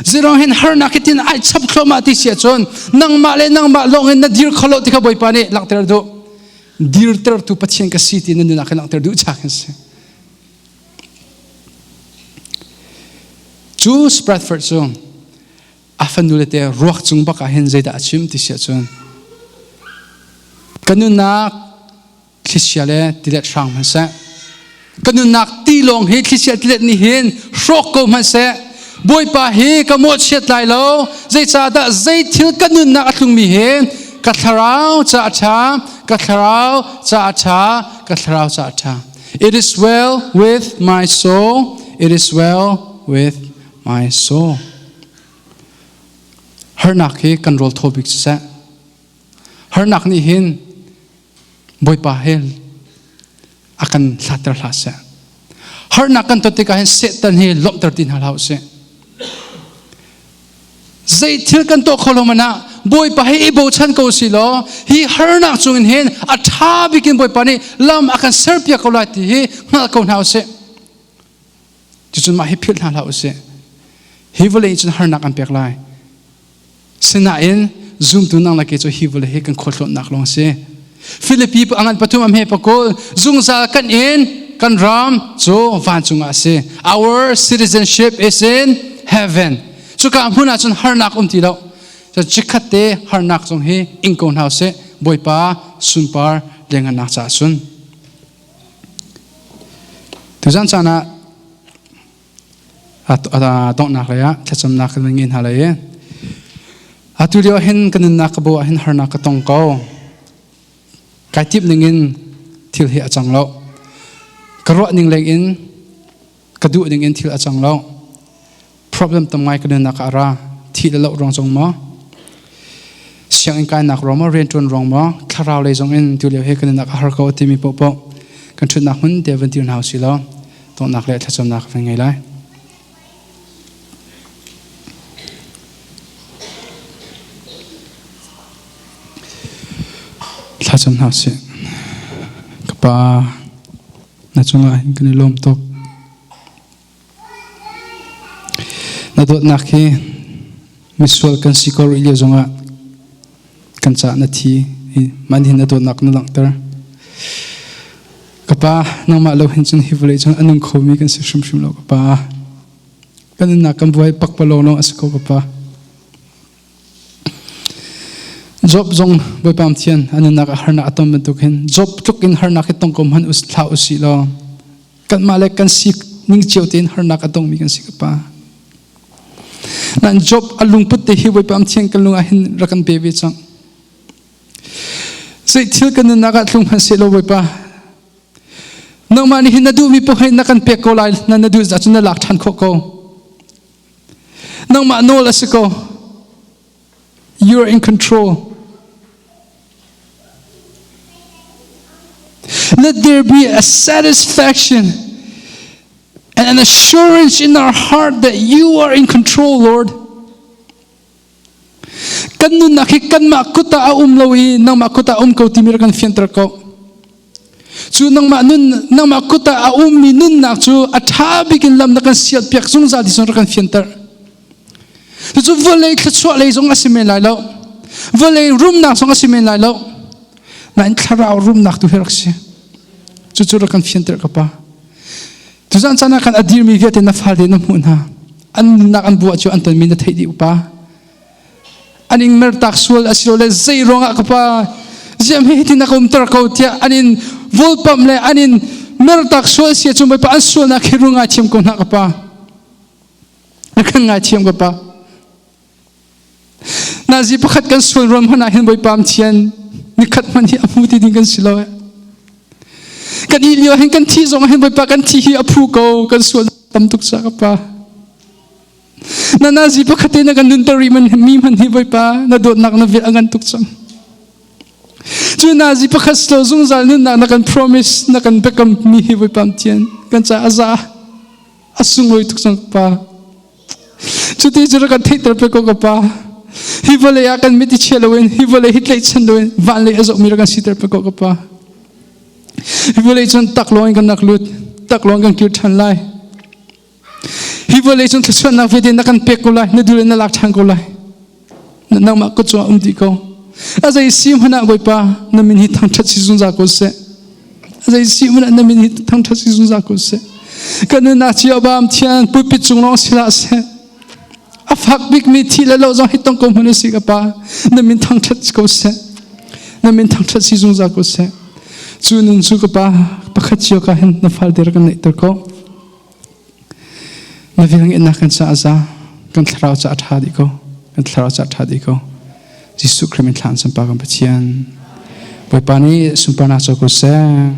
Zirong hin harnak hi tin ai chap thluahmah ti si ahcun nangmah le nangmah lawng in na dir kholo ti kha Bawipa nih langhter duh. Dirtertu Pathian ka si ti na nunah khan langhter duh chak hin si. Cu Spratford cu a fanu le te ruak cung bak ah hin zeidah a chim ti si ahcun ka nunnak thlichia le tilet hrang hmanhseh ka nunnak tilawng hi thlichia tilet nih hin hrawk ko hmanhseh Bawipa hi ka mawhchiat lai lo zeicahdah zei thil ka nunnak a tlungmi hi ka thlarau ca a ṭha ka thlarau ca a ṭha ka thlarau ca a ṭha. It is well with my soul. It is well with my soul. Harnak hi kan rawl thaw bik siseh harnak nih hin Bawipa he a kan hlatter hlah seh. Harnak kan ton tikah hin Satan hi lawmhter ti hna hlah usih. Zei thil kan tuah kho lo man ah Bawipa hi i bochan ko si law hi harnak chungin hin a ṭha bikin Bawipa nih lam a kan serpiak ko lai ti hi hngal ko hna usih. Cucun mah hi philh hna hlah usih. Hi vawlei cun harnak an pek lai. Sinain zumtu nang le kei cu hi vawlei hi kan khualtlawnnak lawng a si. Filipi angan pathum am he pakul zungzal kan in kan ram cu vancung ah a si. Our citizenship is in heaven. Cuka hmun ah cun harnak um ti lo. Cun chikkhat te harnak zong hi ing ko hna usih. Bawipa sunpar lengannak caah cun. Tuzan caan ah donghnak lei ah thlacamnak kan ngei hna lai i atu lio hin ka nunnak ka bo ah hin harnak ka tong ko. Kai timh ning in thil hi a cang lo. Ka ruah ning leng in ka duh ning in thil a cang lo. Problem tam ngai ka nunnak ah a ra. Thi le loh ruang zong maw? Sianginn kainak ruang maw? Rianṭuan ruang maw? Thlarau lei zong in tu lio hi ka nunnak a har ko timi paohpaoh kan ṭhutnak hmun te van dir hna usih law donghnak le thlacamnak kan ngei lai. Thlacam hna usih. Ka pa, na cungah hin kan i lawm tuk. Na dawtnak hi misual kan si ko rih lio zongah kan caah na thi i mah nih hin na dawtnak na langhter. Ka pa, nangmah lo hin cun hi vawlei cung a nung khomi kan si hrimhrim lo ka pa. Kan nunnak kan buai pakpalawng lawng a si ko ka pa. Job zong Bawipa Pathian a nunnak ah harnak a ton bantuk hin Job tluk in harnak hi tong ko hmanh us hlah usih law kanmah le kan si ning cio tein harnak a tongmi kan si ka pa. Nan Job a lungput te hi Bawipa Pathian kan lung ah hin rak kan pe ve cang. Zei thil kan nunnak ah tlung hmanh seh law Bawipa nangmah nih hin na duhmi paoh hi na kan pek ko lai na na duh ahcun na lak ṭhan khawh ko. Nangmah nawl a si ko. You are in control. Let there be a satisfaction and an assurance in our heart that you are in control, Lord. Kan nunnak hi kanmah kut ah a um lo i nangmah kut ah um ko timi rak kan fianter ko. Cu nangmah nun nangmah kut ah a ummi nunnak cu a ṭha bik in lam na kan sialpiak zungzal ti zong rak kan fianter. Cucu vawlei thluachuah lei zong a si men lai lo. Vawlei rumnak zong a si men lai lo. Nain thlarau rumnak tu hi rak si. Cucu rak kan fianter ka pa. Tuzan caan ah khan a dirmi vialte na fale na hmuh hna. An nunnak an buah cu an tonmi na theih dih upa. An in mertak sual asilole zei ruangah ka pa ziam hi hitin na ka umter ko tiah an in volpamh le an in mertak sual sia cu Bawipa an sualnak hi rung ngaithiam ko hna ka pa. Na kan ngaithiam ka pa. Nazi pakhat kan sual ruam hmanh ah hin Bawipa am thian nikhat hmanh hi a hmu ti ding kan si lo eh. Kan i lio hin kan thi zong hin Bawipa kan thi hi a phu ko kan sual tam tuk ca ka pa. Na nazi pakhat te na kan nunter rih man mi hmanh hi Bawipa na dawtnak na vel a ngan tuk cang. Cu nazi pakhat slo zungzal nunnak na kan promise na kan biakam mi hi Bawipa am thian kan ca a za a sunglawi tuk cang pa. Cuti cu rak kan theihter pe ko ka pa. Hi vawlei ah kan mit i chia loin hi vawlei hi tlaihchan loin van lei a zohmi rak kan siter pe ko ka pa. Hi vawlei cun taklawng in kan rak lut taklawng kan kir ṭhan lai. Hi vawlei cung thluachuahnak vialte na kan pek ko lai, na dul in na lak ṭhan ko lai. Nangmah kut cungah um dih ko. A zei si hmanh ah Bawipa na min hi thangṭhat si zungzal ko seh. A zei si hmanh ah na min hi thangṭhat si zungzal ko seh. Kan nunnak cio bam thian pulpit cung lawng si hlah seh. A fak bikmi thi le lo zong hi tong ko hmanh usih ka pa. Na min thangṭhat ko seh. Na min thangṭhat si zungzal ko seh. Cu nun cu ka pa pakhat cio ka hin na fal der kan neihter ko. Na velngeihnak kan caah za, kan thlarau caah ṭha dih ko. Kan thlarau caah ṭha dih ko. Jesuh Khrih min thla an pa kan Pathian. Bawipa nih sunparnak co ko seh.